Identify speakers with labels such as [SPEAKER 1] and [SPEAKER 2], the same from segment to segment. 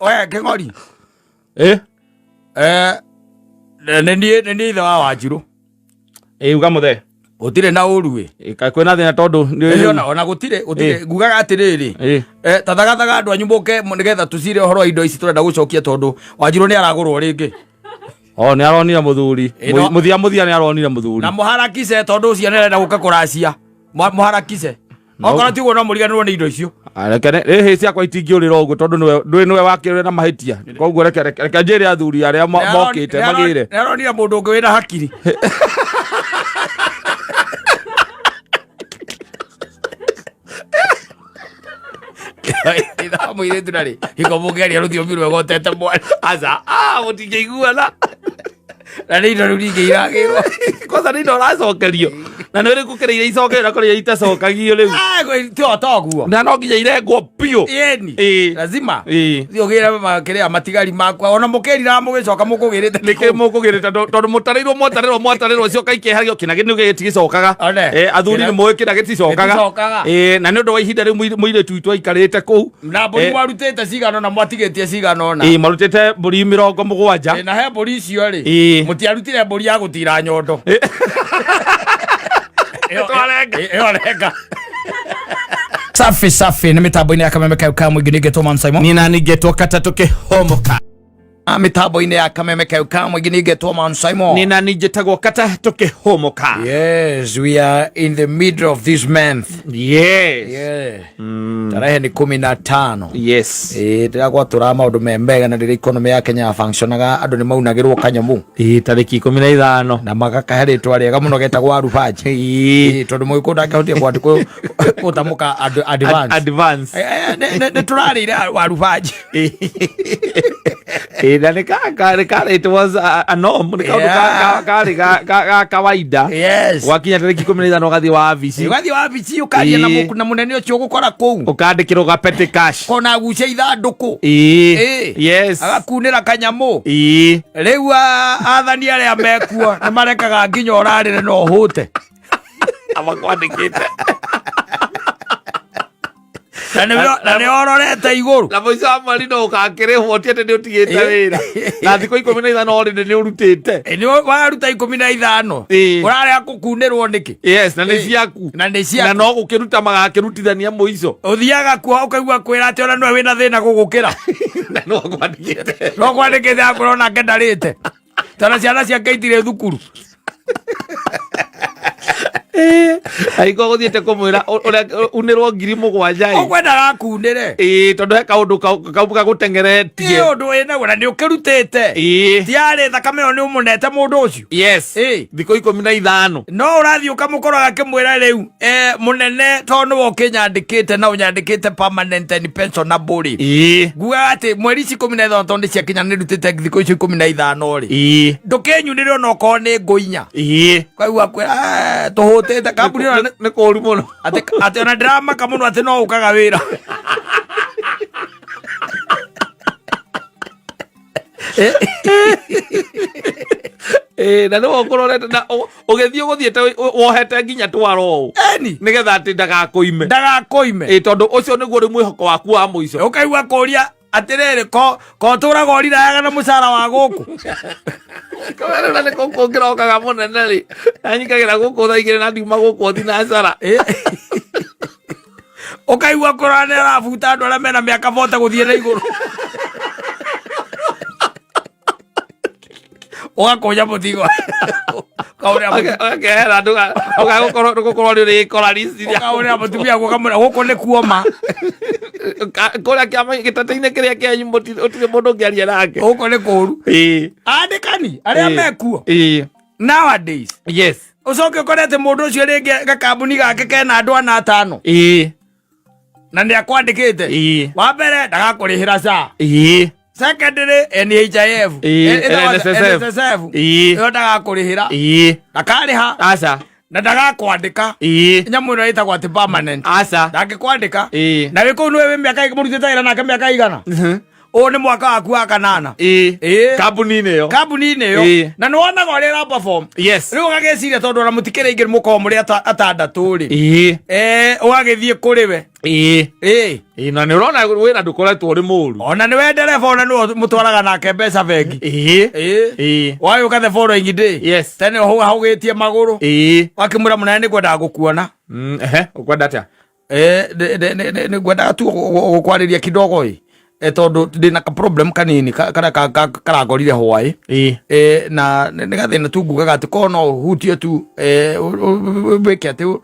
[SPEAKER 1] We Kĩng'ori.
[SPEAKER 2] Eh?
[SPEAKER 1] Eh, nĩ niĩ ithe wa Wanjirũ.
[SPEAKER 2] Ĩ uga mũthee.
[SPEAKER 1] Gũtirĩ na ũru ĩ.
[SPEAKER 2] Ĩ, kaĩ kwĩna thĩna tondũ
[SPEAKER 1] Ĩ, ona gũtirĩ
[SPEAKER 2] Ĩ.
[SPEAKER 1] ngugaga atĩrĩrĩ.
[SPEAKER 2] Ĩ.
[SPEAKER 1] Eh, tathagathaga andũ anyu mũke nĩgetha tũcire ũhoro wa indo ici tũrenda gũcokia tondũ Wanjirũ nĩ aragũrwo rĩngĩ.
[SPEAKER 2] O nĩ aronire mũthuri.
[SPEAKER 1] Ĩ, no-
[SPEAKER 2] Mũthia mũthia nĩ aronire mũthuri.
[SPEAKER 1] Na mũharakice tondũ ũcio nĩ arenda gũka kũracia. Mũharakice. Okorwo ti ũguo no mũriganĩrwo nĩ indo icio.
[SPEAKER 2] Ah, reke rĩhĩ ciakwa itingĩũrĩra ũguo tondũ nĩwe ndũĩ nĩwe wakĩũrĩra na mahĩtia koguo reke reke reke njĩre athuri arĩa mokĩte magĩre.
[SPEAKER 1] Nĩ aronire mũndũ ũngĩ wĩna hakiri. Ithe wa mũirĩtu narĩ hingo mũngĩaria rũthiomi rwega ũtete mwana.
[SPEAKER 2] Aca, ah, mũtingĩiguana.
[SPEAKER 1] Na nĩ indo rĩu ningĩ iragĩrwo.
[SPEAKER 2] Kwanza nĩ indo ũracokerio na nĩ ũrĩkũ kĩrĩa iria icokagio na kũrĩa iria itacokagio rĩu.
[SPEAKER 1] Ah, ti o toguo.
[SPEAKER 2] Na no nginya irengwo biũ.
[SPEAKER 1] Ĩni.
[SPEAKER 2] Ĩĩ.
[SPEAKER 1] Lazima.
[SPEAKER 2] Ĩĩ.
[SPEAKER 1] Thiĩ ũgĩre kĩrĩa matigari makwa ona mũkĩrira mũgĩcoka mũkũgĩrĩte.
[SPEAKER 2] Nĩkĩ mũkũgĩrĩte tondũ mũtarĩirwo mwatarĩrwo mwatarĩrwo cioka ikeherio kĩna gĩ gĩtigicokaga.
[SPEAKER 1] One.
[SPEAKER 2] Eh, athuri nĩ mũĩ kĩna gĩticokaga.
[SPEAKER 1] Gĩticokaga.
[SPEAKER 2] Eh, na nĩ ũndũ wa ihinda rĩu mũirĩtu witũ aikarĩte kũu.
[SPEAKER 1] Na mbũri
[SPEAKER 2] Eh.
[SPEAKER 1] mwarutĩte cigana ũna mwatigĩtie cigana ũna.
[SPEAKER 2] Ĩĩ, marutĩte mbũri 70.
[SPEAKER 1] Ĩ, na he mbũri icio rĩ
[SPEAKER 2] Ĩĩ.
[SPEAKER 1] mũtiarutire mbũri ya gũtira nyondo.
[SPEAKER 2] Twarenga.
[SPEAKER 1] Ĩyo renga. Safi safi nĩ mĩtambo-inĩ ya Kameme kau ka mũingĩ ningĩ Man Simon.
[SPEAKER 2] Nina ningetwo katatũ kĩhomoka.
[SPEAKER 1] Ah, mĩtambo-inĩ ya Kameme kau ka mũingĩ ningĩ Man Simon.
[SPEAKER 2] Nina ninjĩtagwo katatũ kĩhomoka.
[SPEAKER 1] Yes, we are in the middle of this month.
[SPEAKER 2] Yes.
[SPEAKER 1] Yeah. Tarehe ni 15.
[SPEAKER 2] Yes.
[SPEAKER 1] Ĩĩ ndĩragwatũra maũndũ me mega na rĩrĩa economy ya Kenya yafunctionaga andũ nĩ maunagĩrwo kanyamũ.
[SPEAKER 2] Ĩĩ tarĩki 15.
[SPEAKER 1] Na magakahe rĩtwa rĩega mũno getagwo arubanji.
[SPEAKER 2] Ĩĩ.
[SPEAKER 1] Ĩĩ tondũ mũgĩkũyũ ndangĩhotire kwandĩkwo gũtamũka advance.
[SPEAKER 2] Advance.
[SPEAKER 1] Eh, eh, nĩ tũrarĩire warubanji.
[SPEAKER 2] Ĩĩ na nĩ ka it was a norm nĩ kaũndũ
[SPEAKER 1] Yeah.
[SPEAKER 2] karĩ ga kawaida.
[SPEAKER 1] Yes.
[SPEAKER 2] Gwakinya tarĩki 15 ũgathiĩ wabici.
[SPEAKER 1] Ũgathiĩ wabici ũkaria na
[SPEAKER 2] Ĩĩ.
[SPEAKER 1] na mũnene ũcio ũgũkora kũu.
[SPEAKER 2] Ũkandĩkĩrwo ga petty cash.
[SPEAKER 1] Kona agucia ithandũkũ.
[SPEAKER 2] Ĩĩ.
[SPEAKER 1] Ĩĩ.
[SPEAKER 2] Yes.
[SPEAKER 1] Agakunĩra kanyamũ.
[SPEAKER 2] Ĩĩ.
[SPEAKER 1] Rĩu athani arĩa mekuo nĩ marekaga nginya ũrarĩre na ũhũte.
[SPEAKER 2] Amakwandĩkĩte.
[SPEAKER 1] Na nĩ ororete igũrũ.
[SPEAKER 2] Na mũico wa mweri no ũgakĩrĩhwo ti atĩ nĩ ũtigĩte wĩra. Na thikũ 15 already nĩ ũrutĩte.
[SPEAKER 1] Ĩ, nĩ waruta 15.
[SPEAKER 2] Ĩĩ.
[SPEAKER 1] Ũrarega kũkunĩrwo nĩkĩ?
[SPEAKER 2] Yes, na nĩ ciaku.
[SPEAKER 1] Na nĩ ciaku.
[SPEAKER 2] Na no gũkĩruta magakĩrutithania mũico.
[SPEAKER 1] Ũthiaga kuo ũkaigua kwĩra atĩ ona nĩwe wĩna thĩna gũgũkĩra.
[SPEAKER 2] Na no kwandĩkĩte.
[SPEAKER 1] No kwandĩkĩte akwĩra onake ndarĩte. Tondũ ciana ciake itirĩ thukuru.
[SPEAKER 2] Angĩkorwo gũthiĩte kũmwĩra ũrĩa unĩrwo 7,000 ĩ.
[SPEAKER 1] Ũkwendaga akunĩre.
[SPEAKER 2] Ĩĩ tondũ he kaũndũ kau gagũteng'eretie.
[SPEAKER 1] Ĩ ũndũ wĩnaguo na nĩ ũkĩrutĩte.
[SPEAKER 2] Ĩĩ.
[SPEAKER 1] Tiarĩ thakame ĩyo nĩ ũmũnete mũndũ ũcio.
[SPEAKER 2] Yes.
[SPEAKER 1] Ĩĩ.
[SPEAKER 2] Thikũ 15.
[SPEAKER 1] No ũrathiĩ ũkamũkora akĩmwĩra rĩu eh, mũnene tondũ nĩwe ũkĩnyandĩkĩte na ũnyandĩkĩte permanent and pensionable rĩ.
[SPEAKER 2] Ĩĩ.
[SPEAKER 1] Ngugaga atĩ mweri ici 15 tondũ nĩ ciakinya nĩ ndutĩte thikũ icio 15 rĩ.
[SPEAKER 2] Ĩĩ.
[SPEAKER 1] Ndũkĩnyunĩre ona okorwo nĩ ngũ inya.
[SPEAKER 2] Ĩĩ.
[SPEAKER 1] Kaigua kwĩra "Eh, tũhũtĩte kambuni ĩno
[SPEAKER 2] Nĩ kũru mũno.
[SPEAKER 1] Atĩ ona ndĩramaka mũno atĩ no ũkaga wĩra.
[SPEAKER 2] Ĩĩ na nĩwe ũkũrorete na ũgĩthiĩ ũgũthiĩte wohete nginya twaro ũũ.
[SPEAKER 1] Eni.
[SPEAKER 2] Nĩgetha atĩ ndagakũime.
[SPEAKER 1] Ndagakũime.
[SPEAKER 2] Ĩĩ tondũ ũcio nĩguo rĩu mwĩhoko waku wa mũico.
[SPEAKER 1] Ũkaigua kũria atĩrĩrĩ ko ko tũraga ũrirayaga na mũcara wa gũkũ.
[SPEAKER 2] Kũgerera nĩ gũkũ ngĩrokaga mũnene rĩ. Anyikagĩra gũkũ thaa 2 na ndiuma gũkũ thinacara.
[SPEAKER 1] Ũkaigua kũrora nĩ arabuta andũ arĩa mena mĩaka bote gũthiĩ na igũrũ. Ũgakũnja mũtigo.
[SPEAKER 2] Ũgakehera ndũgũkorwo nĩ ũrĩkora riciria.
[SPEAKER 1] Ũkaũrĩra mũtumia waku ũkamwĩra gũkũ nĩ kuoma.
[SPEAKER 2] Kũrĩa kĩama gĩtatĩ-inĩ kĩrĩa kĩanyu ũtirĩ mũndũ ũngĩaria nake.
[SPEAKER 1] Gũkũ nĩ kũũru.
[SPEAKER 2] Ĩĩ.
[SPEAKER 1] Andĩkani arĩa mekuo.
[SPEAKER 2] Ĩĩ.
[SPEAKER 1] Nowadays.
[SPEAKER 2] Yes.
[SPEAKER 1] Ũcoke ũkore atĩ mũndũ ũcio rĩngĩ gakambuni gake kena andũ ana atano.
[SPEAKER 2] Ĩĩ.
[SPEAKER 1] Na nĩ akwandĩkĩte.
[SPEAKER 2] Ĩĩ.
[SPEAKER 1] Wa mbere ndagakũrĩhĩra SHA.
[SPEAKER 2] Ĩĩ.
[SPEAKER 1] Secondary NHIF.
[SPEAKER 2] Ĩĩ,
[SPEAKER 1] Ĩtagwo
[SPEAKER 2] NSSF.
[SPEAKER 1] NSSF.
[SPEAKER 2] Ĩĩ.
[SPEAKER 1] Ĩyo ndagakũrĩhĩra.
[SPEAKER 2] Ĩĩ.
[SPEAKER 1] Ndakarĩha.
[SPEAKER 2] Aca.
[SPEAKER 1] Na ndagakwandĩka.
[SPEAKER 2] Ĩĩ.
[SPEAKER 1] Nyamũ ĩno ĩtagwo atĩ permanent.
[SPEAKER 2] Aca.
[SPEAKER 1] Ndangĩkwandĩka.
[SPEAKER 2] Ĩĩ.
[SPEAKER 1] Na wĩ kũu nĩwe wĩ mĩaka mũrutĩte wĩra nake mĩaka igana. Ũyũ nĩ mwaka waku wa kanana.
[SPEAKER 2] Ĩĩ.
[SPEAKER 1] Ĩĩ.
[SPEAKER 2] Kambuni-inĩ ĩyo.
[SPEAKER 1] Kambuni-inĩ ĩyo.
[SPEAKER 2] Ĩĩ.
[SPEAKER 1] Na nĩ wonaga ũrĩa ĩra perform.
[SPEAKER 2] Yes.
[SPEAKER 1] Rĩu ũgagĩciria tondũ ona mũtikĩrĩ aingĩ mũkorwo mũrĩ atandatũ rĩ.
[SPEAKER 2] Ĩĩ.
[SPEAKER 1] Ũgagĩthiĩ kũrĩ we.
[SPEAKER 2] Ĩĩ.
[SPEAKER 1] Ĩĩ.
[SPEAKER 2] Ĩĩ, na nĩ ũrona wĩra ndũkoretwo ũrĩ mũru.
[SPEAKER 1] Ona nĩwe ndereba ona nĩwe mũtwaraga nake mbeca bengi.
[SPEAKER 2] Ĩĩ.
[SPEAKER 1] Ĩĩ.
[SPEAKER 2] Ĩĩ.
[SPEAKER 1] Wagĩũka the following day.
[SPEAKER 2] Yes.
[SPEAKER 1] Tene hũgĩtie magũrũ.
[SPEAKER 2] Ĩĩ.
[SPEAKER 1] Wakĩmwĩra mũnene nĩngwendaga gũkuona.
[SPEAKER 2] Ehe, ũkwenda atĩa?
[SPEAKER 1] Nĩngwendaga tu gũkwarĩria kidogo ĩ. Tondũ ndĩna ka problem kanini karĩa karangorire hwaĩ.
[SPEAKER 2] Ĩĩ.
[SPEAKER 1] Na nĩ gathĩna tu ngugaga atĩ korwo no ũhutie tu wĩke atĩ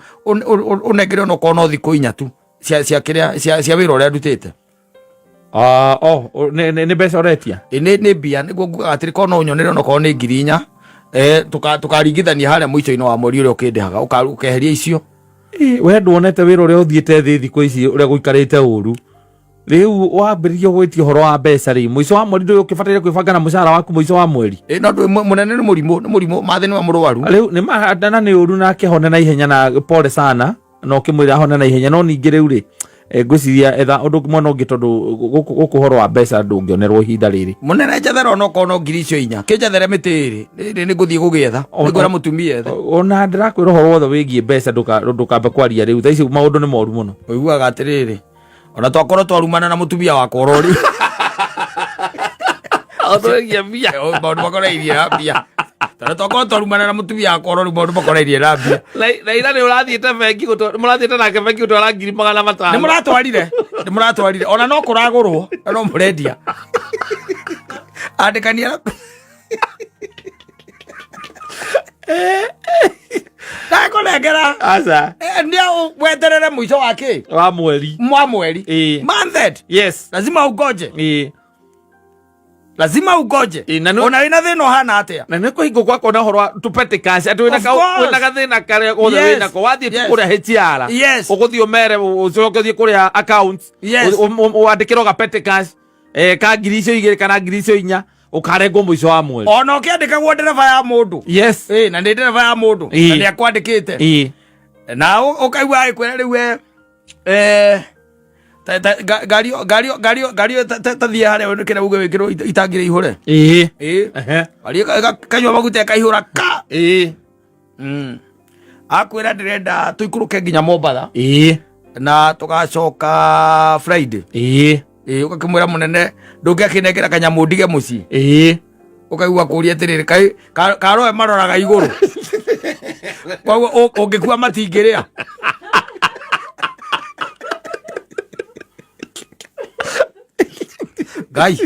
[SPEAKER 1] ũnengere onokorwo no thikũ inya tu cia cia kĩrĩa cia cia wĩra ũrĩa ndutĩte.
[SPEAKER 2] Ah, oh, nĩ mbeca ũretia?
[SPEAKER 1] Nĩ mbia nĩguo ngugaga atĩrĩ korwo no ũnyonere onokorwo nĩ 4,000 tũkaringithania harĩa mũico-inĩ wa mweri ũrĩa ũkĩndĩhaga ũkeheria icio.
[SPEAKER 2] We nduonete wĩra ũrĩa ũthiĩte thĩ thikũ ici ũrĩa gũikarĩte ũru. Rĩu wambĩrĩria gwĩtia ũhoro wa mbeca rĩ, mũico wa mweri ndũĩ ũkĩbataire kwĩbanga na mũcara waku mũico wa mweri.
[SPEAKER 1] No ndũĩ mũnene nĩ mũrimũ, nĩ mũrimũ, mathĩ nĩwe mũrwaru.
[SPEAKER 2] Rĩu nĩ ma na nĩ ũru nake hone na ihenya na pole sana na ũkĩmwĩra hone na ihenya no ningĩ rĩu rĩ ngwĩciria etha ũndũ mwena ũngĩ tondũ gũkũ ũhoro wa mbeca ndũngĩonerwo ihinda rĩrĩ.
[SPEAKER 1] Mũnene njethera onokorwo no 4,000 kĩnjethere mĩtĩ ĩrĩ rĩrĩ nĩ ngũthiĩ gũgĩetha nĩngwĩra mũtumia ethe.
[SPEAKER 2] Ona ndĩrakwĩra ũhoro wothe wĩgiĩ mbeca ndũkambe kwaria rĩu thaa ici maũndũ nĩ moru mũno.
[SPEAKER 1] Ũiguaga atĩrĩrĩ ona twakorwo twarumana na mũtumia wakwa ũrori.
[SPEAKER 2] Ũndũ wĩgiĩ mbia.
[SPEAKER 1] Maũndũ makonainie na mbia. Tondũ twakorwo twarumana na mũtumia wakwa ũrori maũndũ makonainie na mbia.
[SPEAKER 2] Na ira nĩ ũrathiĩte bengi mũrathiĩte nake bengi gũtwara 500,000.
[SPEAKER 1] Nĩ mũratwarire. Nĩ mũratwarire. Ona no kũragũrwo, na no mũrendia. Andĩkania. Ndakũnengera.
[SPEAKER 2] Aca.
[SPEAKER 1] Nĩ weterere mũico wa kĩ?
[SPEAKER 2] Wa mweri.
[SPEAKER 1] Mwa mweri.
[SPEAKER 2] Ĩĩ.
[SPEAKER 1] Month end.
[SPEAKER 2] Yes.
[SPEAKER 1] Lazima ugoje.
[SPEAKER 2] Ĩĩ.
[SPEAKER 1] Lazima ugoje.
[SPEAKER 2] Ĩĩ, na nĩ-
[SPEAKER 1] Ona wĩna thĩna ũhana atĩa?
[SPEAKER 2] Na nĩ kũhingwo gwakwa na ũhoro wa tũ petty cash atĩ
[SPEAKER 1] Of course.
[SPEAKER 2] wĩna gathĩna karĩa gothe
[SPEAKER 1] Yes.
[SPEAKER 2] wĩnako wathiĩ
[SPEAKER 1] Yes.
[SPEAKER 2] kũrĩa HR
[SPEAKER 1] Yes.
[SPEAKER 2] ũgũthiĩ ũmere ũcoke ũthiĩ kũrĩa accounts
[SPEAKER 1] Yes.
[SPEAKER 2] wandĩkĩrwo ga petty cash ka 2,000 kana 4,000 ũkarengwo mũico wa mweri.
[SPEAKER 1] Ona ũkĩandĩkagwo ndereba ya mũndũ.
[SPEAKER 2] Yes.
[SPEAKER 1] Na nĩ ndereba ya mũndũ.
[SPEAKER 2] Ĩĩ.
[SPEAKER 1] Na nĩ akwandĩkĩte.
[SPEAKER 2] Ĩĩ.
[SPEAKER 1] Na ũkaigua agĩkwĩra rĩu we, ngari ngari ngari ngari tathiĩ harĩa kĩrĩa uge wĩkĩrwo itangi rĩihũre.
[SPEAKER 2] Ĩĩ.
[SPEAKER 1] Ĩĩ.
[SPEAKER 2] Ehe.
[SPEAKER 1] Ngari kanyua maguta ĩkaihũra ka.
[SPEAKER 2] Ĩĩ.
[SPEAKER 1] Akwĩra ndĩrenda tũikũrũke nginya Mombatha.
[SPEAKER 2] Ĩĩ.
[SPEAKER 1] Na tũgacoka Friday.
[SPEAKER 2] Ĩĩ.
[SPEAKER 1] Ĩĩ, ũgakĩmwĩra mũnene ndũngĩakĩnengera kanyamũ ndige mũciĩ.
[SPEAKER 2] Ĩĩ.
[SPEAKER 1] Ũkaigua kũria atĩrĩrĩ, kaĩ karoe maroraga igũrũ. Koguo ũngĩkua matingĩrĩa. Ngai.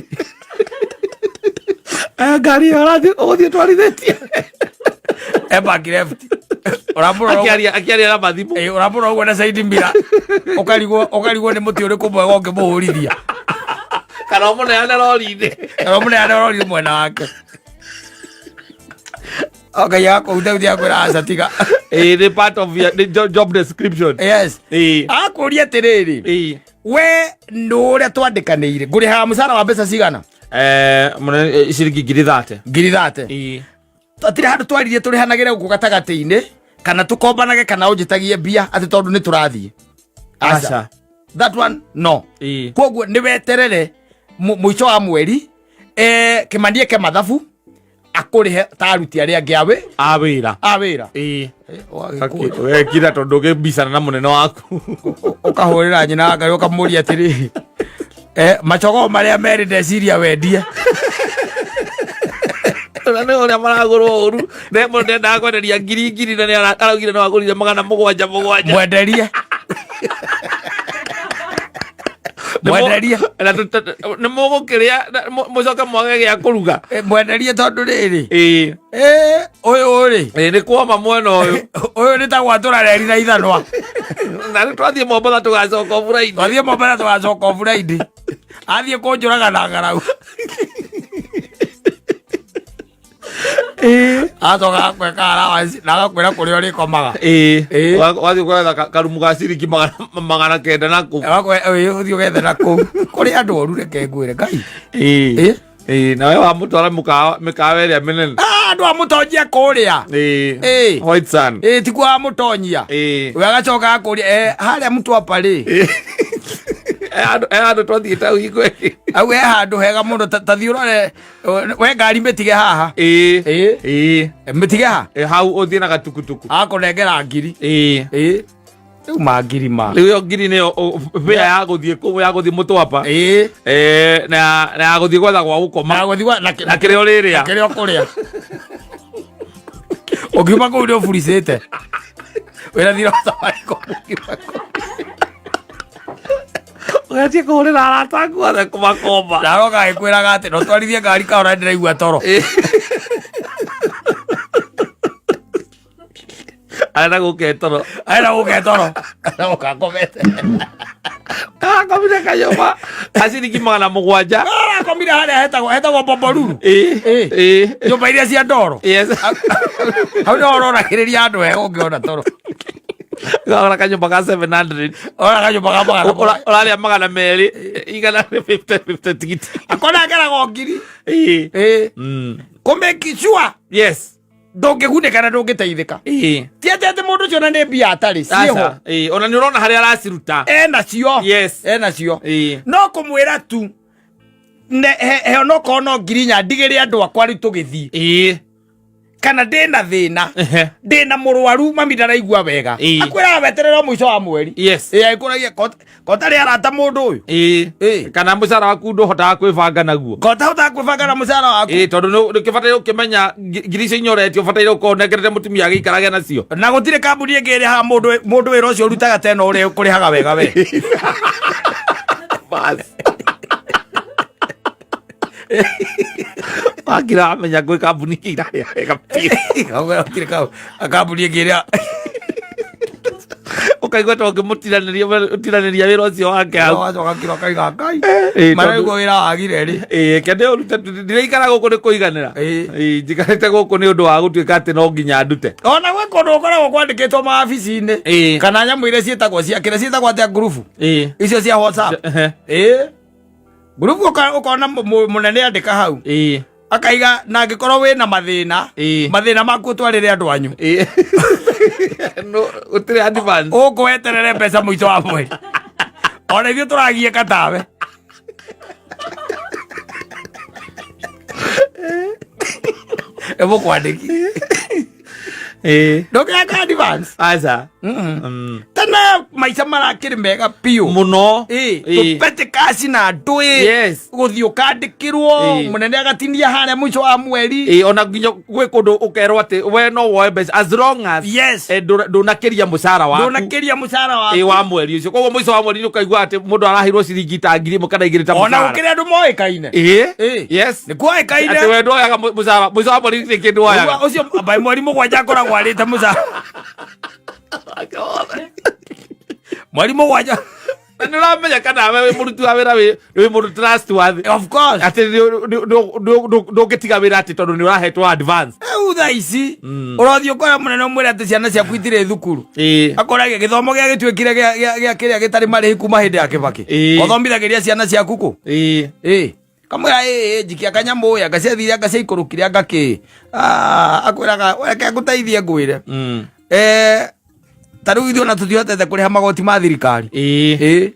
[SPEAKER 2] Ngari ĩyo ũrathiĩ ũgũthiĩ twarithĩtie.
[SPEAKER 1] E back left. Ũramũrora ũguo.
[SPEAKER 2] Akĩaria na mathimũ.
[SPEAKER 1] Ĩĩ, ũramũrora ũguo na side mirror. Ũkarigwo, ũkarigwo nĩ mũtĩ ũrĩkũ mwega ũngĩmũhũrithia.
[SPEAKER 2] Kana ũmũneane rori-inĩ.
[SPEAKER 1] Kana ũmũneane rori mwena wake. Ngai akũhutahutia akwĩra aca tiga.
[SPEAKER 2] Ĩĩ, nĩ part of your, nĩ job description.
[SPEAKER 1] Yes.
[SPEAKER 2] Ĩĩ.
[SPEAKER 1] Akũria atĩrĩrĩ.
[SPEAKER 2] Ĩĩ.
[SPEAKER 1] We nĩ ũrĩa twandĩkanĩire. Ngũrĩhaga mũcara wa mbeca cigana?
[SPEAKER 2] Mũnene, ciringi 30,000.
[SPEAKER 1] 30,000.
[SPEAKER 2] Ĩĩ.
[SPEAKER 1] Tũtirĩ handũ twaririe tũrĩhanagĩre gũkũ gatagatĩ-inĩ kana tũkombanage kana ũnjĩtagie mbia atĩ tondũ nĩ tũrathiĩ. Aca.
[SPEAKER 2] Aca.
[SPEAKER 1] That one no.
[SPEAKER 2] Ĩĩ.
[SPEAKER 1] Koguo nĩ weterere mũico wa mweri Kĩmani eke mathabu akũrĩhe ta aruti arĩa angĩ a
[SPEAKER 2] A wĩra.
[SPEAKER 1] A wĩra.
[SPEAKER 2] Ĩĩ. Wekira tondũ ũngĩmbicana na mũnene waku.
[SPEAKER 1] Ũkahũrĩra nyina wa Ngai ũkamũria atĩrĩ, macogo marĩa merĩ ndeciria wendie.
[SPEAKER 2] Na nĩ ũrĩa maragũrwo ũru. Ne mũndũ ndendaga kwenderia ngiri ngiri na nĩ araugire no agũrire 700 700.
[SPEAKER 1] Mwenderie. Mwenderie.
[SPEAKER 2] Na nĩ mũgũkĩrĩa, na mũcoke mwage gĩa kũruga.
[SPEAKER 1] Mwenderie tondũ rĩrĩ.
[SPEAKER 2] Ĩĩ.
[SPEAKER 1] Ũyũ rĩ.
[SPEAKER 2] Ĩĩ, nĩ kwoma mwena ũyũ.
[SPEAKER 1] Ũyũ nĩ ta gwatũra reri na ithanwa.
[SPEAKER 2] Na nĩ twathiĩ Mombatha tũgacoka o Friday.
[SPEAKER 1] Twathiĩ Mombatha tũgacoka o Friday. Athiĩ kũnjũraga na ngarau.
[SPEAKER 2] Ĩĩ.
[SPEAKER 1] Acoka agakwĩka allowance na agakwĩra kũrĩa ũrĩkomaga.
[SPEAKER 2] Ĩĩ.
[SPEAKER 1] Ĩĩ.
[SPEAKER 2] Wathiĩ gwetha karumu ga ciringi 900 na kũu.
[SPEAKER 1] Ĩĩ, ũthiĩ ũgethe na kũu. Kũrĩ andũ oru reke ngwĩre Ngai.
[SPEAKER 2] Ĩĩ.
[SPEAKER 1] Ĩĩ.
[SPEAKER 2] Ĩĩ, nawe wamũtwara mĩkawa ĩrĩa mĩnene.
[SPEAKER 1] Andũ amũtonyia kũrĩa.
[SPEAKER 2] Ĩĩ.
[SPEAKER 1] Ĩĩ.
[SPEAKER 2] White Sand.
[SPEAKER 1] Ĩĩ, tikuo amũtonyia.
[SPEAKER 2] Ĩĩ.
[SPEAKER 1] We agacoka akũria, harĩa Mtwapa rĩ.
[SPEAKER 2] Ĩĩ. Handũ twathiĩte hau hingo ĩngĩ.
[SPEAKER 1] Au he handũ hega mũno, ta thiĩ ũrore we ngari mĩtige haha.
[SPEAKER 2] Ĩĩ.
[SPEAKER 1] Ĩĩ.
[SPEAKER 2] Ĩĩ.
[SPEAKER 1] Mĩtige ha.
[SPEAKER 2] Ĩ, hau ũthiĩ na gatukutuku.
[SPEAKER 1] Akũnengera ngiri.
[SPEAKER 2] Ĩĩ.
[SPEAKER 1] Ĩĩ, rĩu ma ngiri ma.
[SPEAKER 2] Rĩu ĩyo ngiri nĩyo bĩa ya gũthiĩ kũu ya gũthiĩ mũtwapa.
[SPEAKER 1] Ĩĩ.
[SPEAKER 2] Eh, na ya gũthiĩ gwetha gwa gũkoma.
[SPEAKER 1] Na gũthiĩ na
[SPEAKER 2] Na kĩrĩa ũrĩrĩa.
[SPEAKER 1] Na kĩrĩa ũkũrĩa. Ũngiuma kũu nĩ ũburicĩte. Wĩra thira wa Safaricom ũngiuma kũu.
[SPEAKER 2] Ũgatiĩ kũhũrĩra arata aku othe kũmakomba.
[SPEAKER 1] Na aroka agĩkwĩraga atĩ no twarithie ngari kahora ndĩraigua toro.
[SPEAKER 2] Arenda gũke toro.
[SPEAKER 1] Arenda gũke toro. Arenda gũka akomete.
[SPEAKER 2] Akomire kanyũmba ka ciringi 700.
[SPEAKER 1] Arakomire harĩa hetagwo Bombolulu.
[SPEAKER 2] Ĩĩ.
[SPEAKER 1] Ĩĩ.
[SPEAKER 2] Ĩĩ.
[SPEAKER 1] Nyũmba iria cia ndoro.
[SPEAKER 2] Yes.
[SPEAKER 1] Hau nĩho ũroragĩrĩria andũ wega ũngĩona toro.
[SPEAKER 2] Ũgagũra kanyũmba ka 700.
[SPEAKER 1] Ora kanyũmba ka 700.
[SPEAKER 2] Ũrarĩa 200, 150 50 tigiti.
[SPEAKER 1] Akonengeraga ngiri.
[SPEAKER 2] Ĩĩ.
[SPEAKER 1] Ĩĩ. Kũ make sure
[SPEAKER 2] Yes.
[SPEAKER 1] ndũngĩgunĩka na ndũngĩteithĩka.
[SPEAKER 2] Ĩĩ.
[SPEAKER 1] Ti atĩ atĩ mũndũ ũcio ona nĩ mbia atarĩ ciĩho.
[SPEAKER 2] Aca. Ĩĩ. Ona nĩ ũrona harĩa araciruta.
[SPEAKER 1] Enacio.
[SPEAKER 2] Yes.
[SPEAKER 1] Enacio.
[SPEAKER 2] Ĩĩ.
[SPEAKER 1] No kũmwĩra tu he onokorwo no 4,000 ndigĩre andũ akwa rĩu tũgĩthiĩ.
[SPEAKER 2] Ĩĩ.
[SPEAKER 1] Kana ndĩna thĩna.
[SPEAKER 2] Ehe.
[SPEAKER 1] Ndĩna mũrwaru mami ndaraigua wega.
[SPEAKER 2] Ĩĩ.
[SPEAKER 1] Akwĩraga weterere o mũico wa mweri.
[SPEAKER 2] Yes.
[SPEAKER 1] Ĩĩ, agĩkũragia kotarĩ arata mũndũ ũyũ.
[SPEAKER 2] Ĩĩ.
[SPEAKER 1] Ĩĩ.
[SPEAKER 2] Kana mũcara waku ndũhotaga kwĩbanga naguo.
[SPEAKER 1] Kotahotaga kwĩbanga na mũcara waku.
[SPEAKER 2] Ĩĩ, tondũ nĩ ũkĩbataire ũkĩmenya ngiri icio inya ũretio ũbataire ũkorwo ũnengerete mũtumia agĩikarage nacio.
[SPEAKER 1] Na gũtirĩ kambuni ĩngĩ ĩrĩhaga mũndũ wĩra ũcio ũrutaga tena ũrĩa ũkũrĩhaga wega we.
[SPEAKER 2] Bas. Wakira wamenya gwĩ kambuni ingĩ irarĩha wega biũ.
[SPEAKER 1] Gũtirĩ kambuni ĩngĩ ĩrĩa
[SPEAKER 2] Ũkaigua ta ũngĩmũtiranĩria ũtiranĩria wĩra ũcio wake hau.
[SPEAKER 1] Wacoka kiro kaiga Ngai.
[SPEAKER 2] Ĩĩ, tondũ-
[SPEAKER 1] Maraigua wĩra wagire rĩ.
[SPEAKER 2] Ĩĩ, reke ndĩũrute, ndiraikara gũkũ nĩ kũiganĩra.
[SPEAKER 1] Ĩĩ.
[SPEAKER 2] Ĩĩ, njikarĩte gũkũ nĩ ũndũ wa gũtuĩka atĩ no nginya ndute.
[SPEAKER 1] Ona gwĩ kũndũ gũkoragwo kwandĩkĩtwo mawabici-inĩ.
[SPEAKER 2] Ĩĩ.
[SPEAKER 1] Kana nyamũ iria ciĩtagwo cia kĩrĩa ciĩtagwo atĩa ngurubu.
[SPEAKER 2] Ĩĩ.
[SPEAKER 1] Icio cia WhatsApp.
[SPEAKER 2] Ehe.
[SPEAKER 1] Ĩĩ. Ngurubu ũkona mũnene andĩka hau.
[SPEAKER 2] Ĩĩ.
[SPEAKER 1] Akaiga na angĩkorwo wĩna mathĩna.
[SPEAKER 2] Ĩĩ.
[SPEAKER 1] Mathĩna maku ũtwarĩre andũ anyu.
[SPEAKER 2] Ĩĩ. No, gũtirĩ advance.
[SPEAKER 1] Ũkũ weterere mbeca mũico wa mweri. Ona ithuĩ tũragiĩka tawe. Ĩmũkwandĩki.
[SPEAKER 2] Ĩĩ.
[SPEAKER 1] Ndũngĩaka advance.
[SPEAKER 2] Aca.
[SPEAKER 1] Tene maica marakĩrĩ mega biũ.
[SPEAKER 2] Mũno.
[SPEAKER 1] Ĩĩ,
[SPEAKER 2] Ĩĩ.
[SPEAKER 1] tũpete kaci na ndũĩ.
[SPEAKER 2] Yes.
[SPEAKER 1] Gũthiĩ ũkandĩkĩrwo
[SPEAKER 2] Ĩĩ.
[SPEAKER 1] mũnene agatinia harĩa mũico wa mweri.
[SPEAKER 2] Ĩĩ, ona nginya gwĩ kũndũ ũkerwo atĩ we no woe mbeca as long as
[SPEAKER 1] Yes.
[SPEAKER 2] ndũnakĩria mũcara waku.
[SPEAKER 1] Ndũnakĩria mũcara waku.
[SPEAKER 2] Ĩĩ, wa mweri ũcio. Koguo mũico wa mweri nĩ ũkaigua atĩ mũndũ araheirwo ciringi ta 1000 kana 2,000 ta
[SPEAKER 1] Ona
[SPEAKER 2] mũcara.
[SPEAKER 1] gũkĩrĩ andũ moĩkaine.
[SPEAKER 2] Ĩĩ.
[SPEAKER 1] Ĩĩ.
[SPEAKER 2] Yes.
[SPEAKER 1] Nĩ kuoĩkaine.
[SPEAKER 2] Atĩ we ndwoyaga mũcara mũico wa mweri gũtirĩ kĩndũ woyaga.
[SPEAKER 1] Ũcio by mweri 7 akoragwo arĩte mũcara. Mweri 7.
[SPEAKER 2] Na nĩ ũramenya kana we wĩ mũruti wa wĩra wĩ mũndũ trustworthy.
[SPEAKER 1] Of course.
[SPEAKER 2] Atĩ ndũngĩtiga wĩra atĩ tondũ nĩ ũrahetwo advance.
[SPEAKER 1] Rĩu thaa ici ũrothiĩ ũkora mũnene ũmwĩre atĩ ciana ciaku itirĩ thukuru.
[SPEAKER 2] Ĩĩ.
[SPEAKER 1] Akoragia gĩthomo gĩa gĩtuĩkire gĩa kĩrĩa gĩtarĩ marĩhi kuma hĩndĩ ya Kĩbakĩ.
[SPEAKER 2] Ĩĩ.
[SPEAKER 1] Ũthomithagĩria ciana ciaku kũ?
[SPEAKER 2] Ĩĩ.
[SPEAKER 1] Ĩĩ. Kamwĩra ĩĩ njikia kanyamũ ĩ anga ciathire anga ciaikũrũkire anga kĩ. Akwĩraga reke ngũteithie ngwĩre. Ta rĩu ithuĩ ona tũtihotete kũrĩha magoti ma thirikari.
[SPEAKER 2] Ĩĩ.
[SPEAKER 1] Ĩĩ.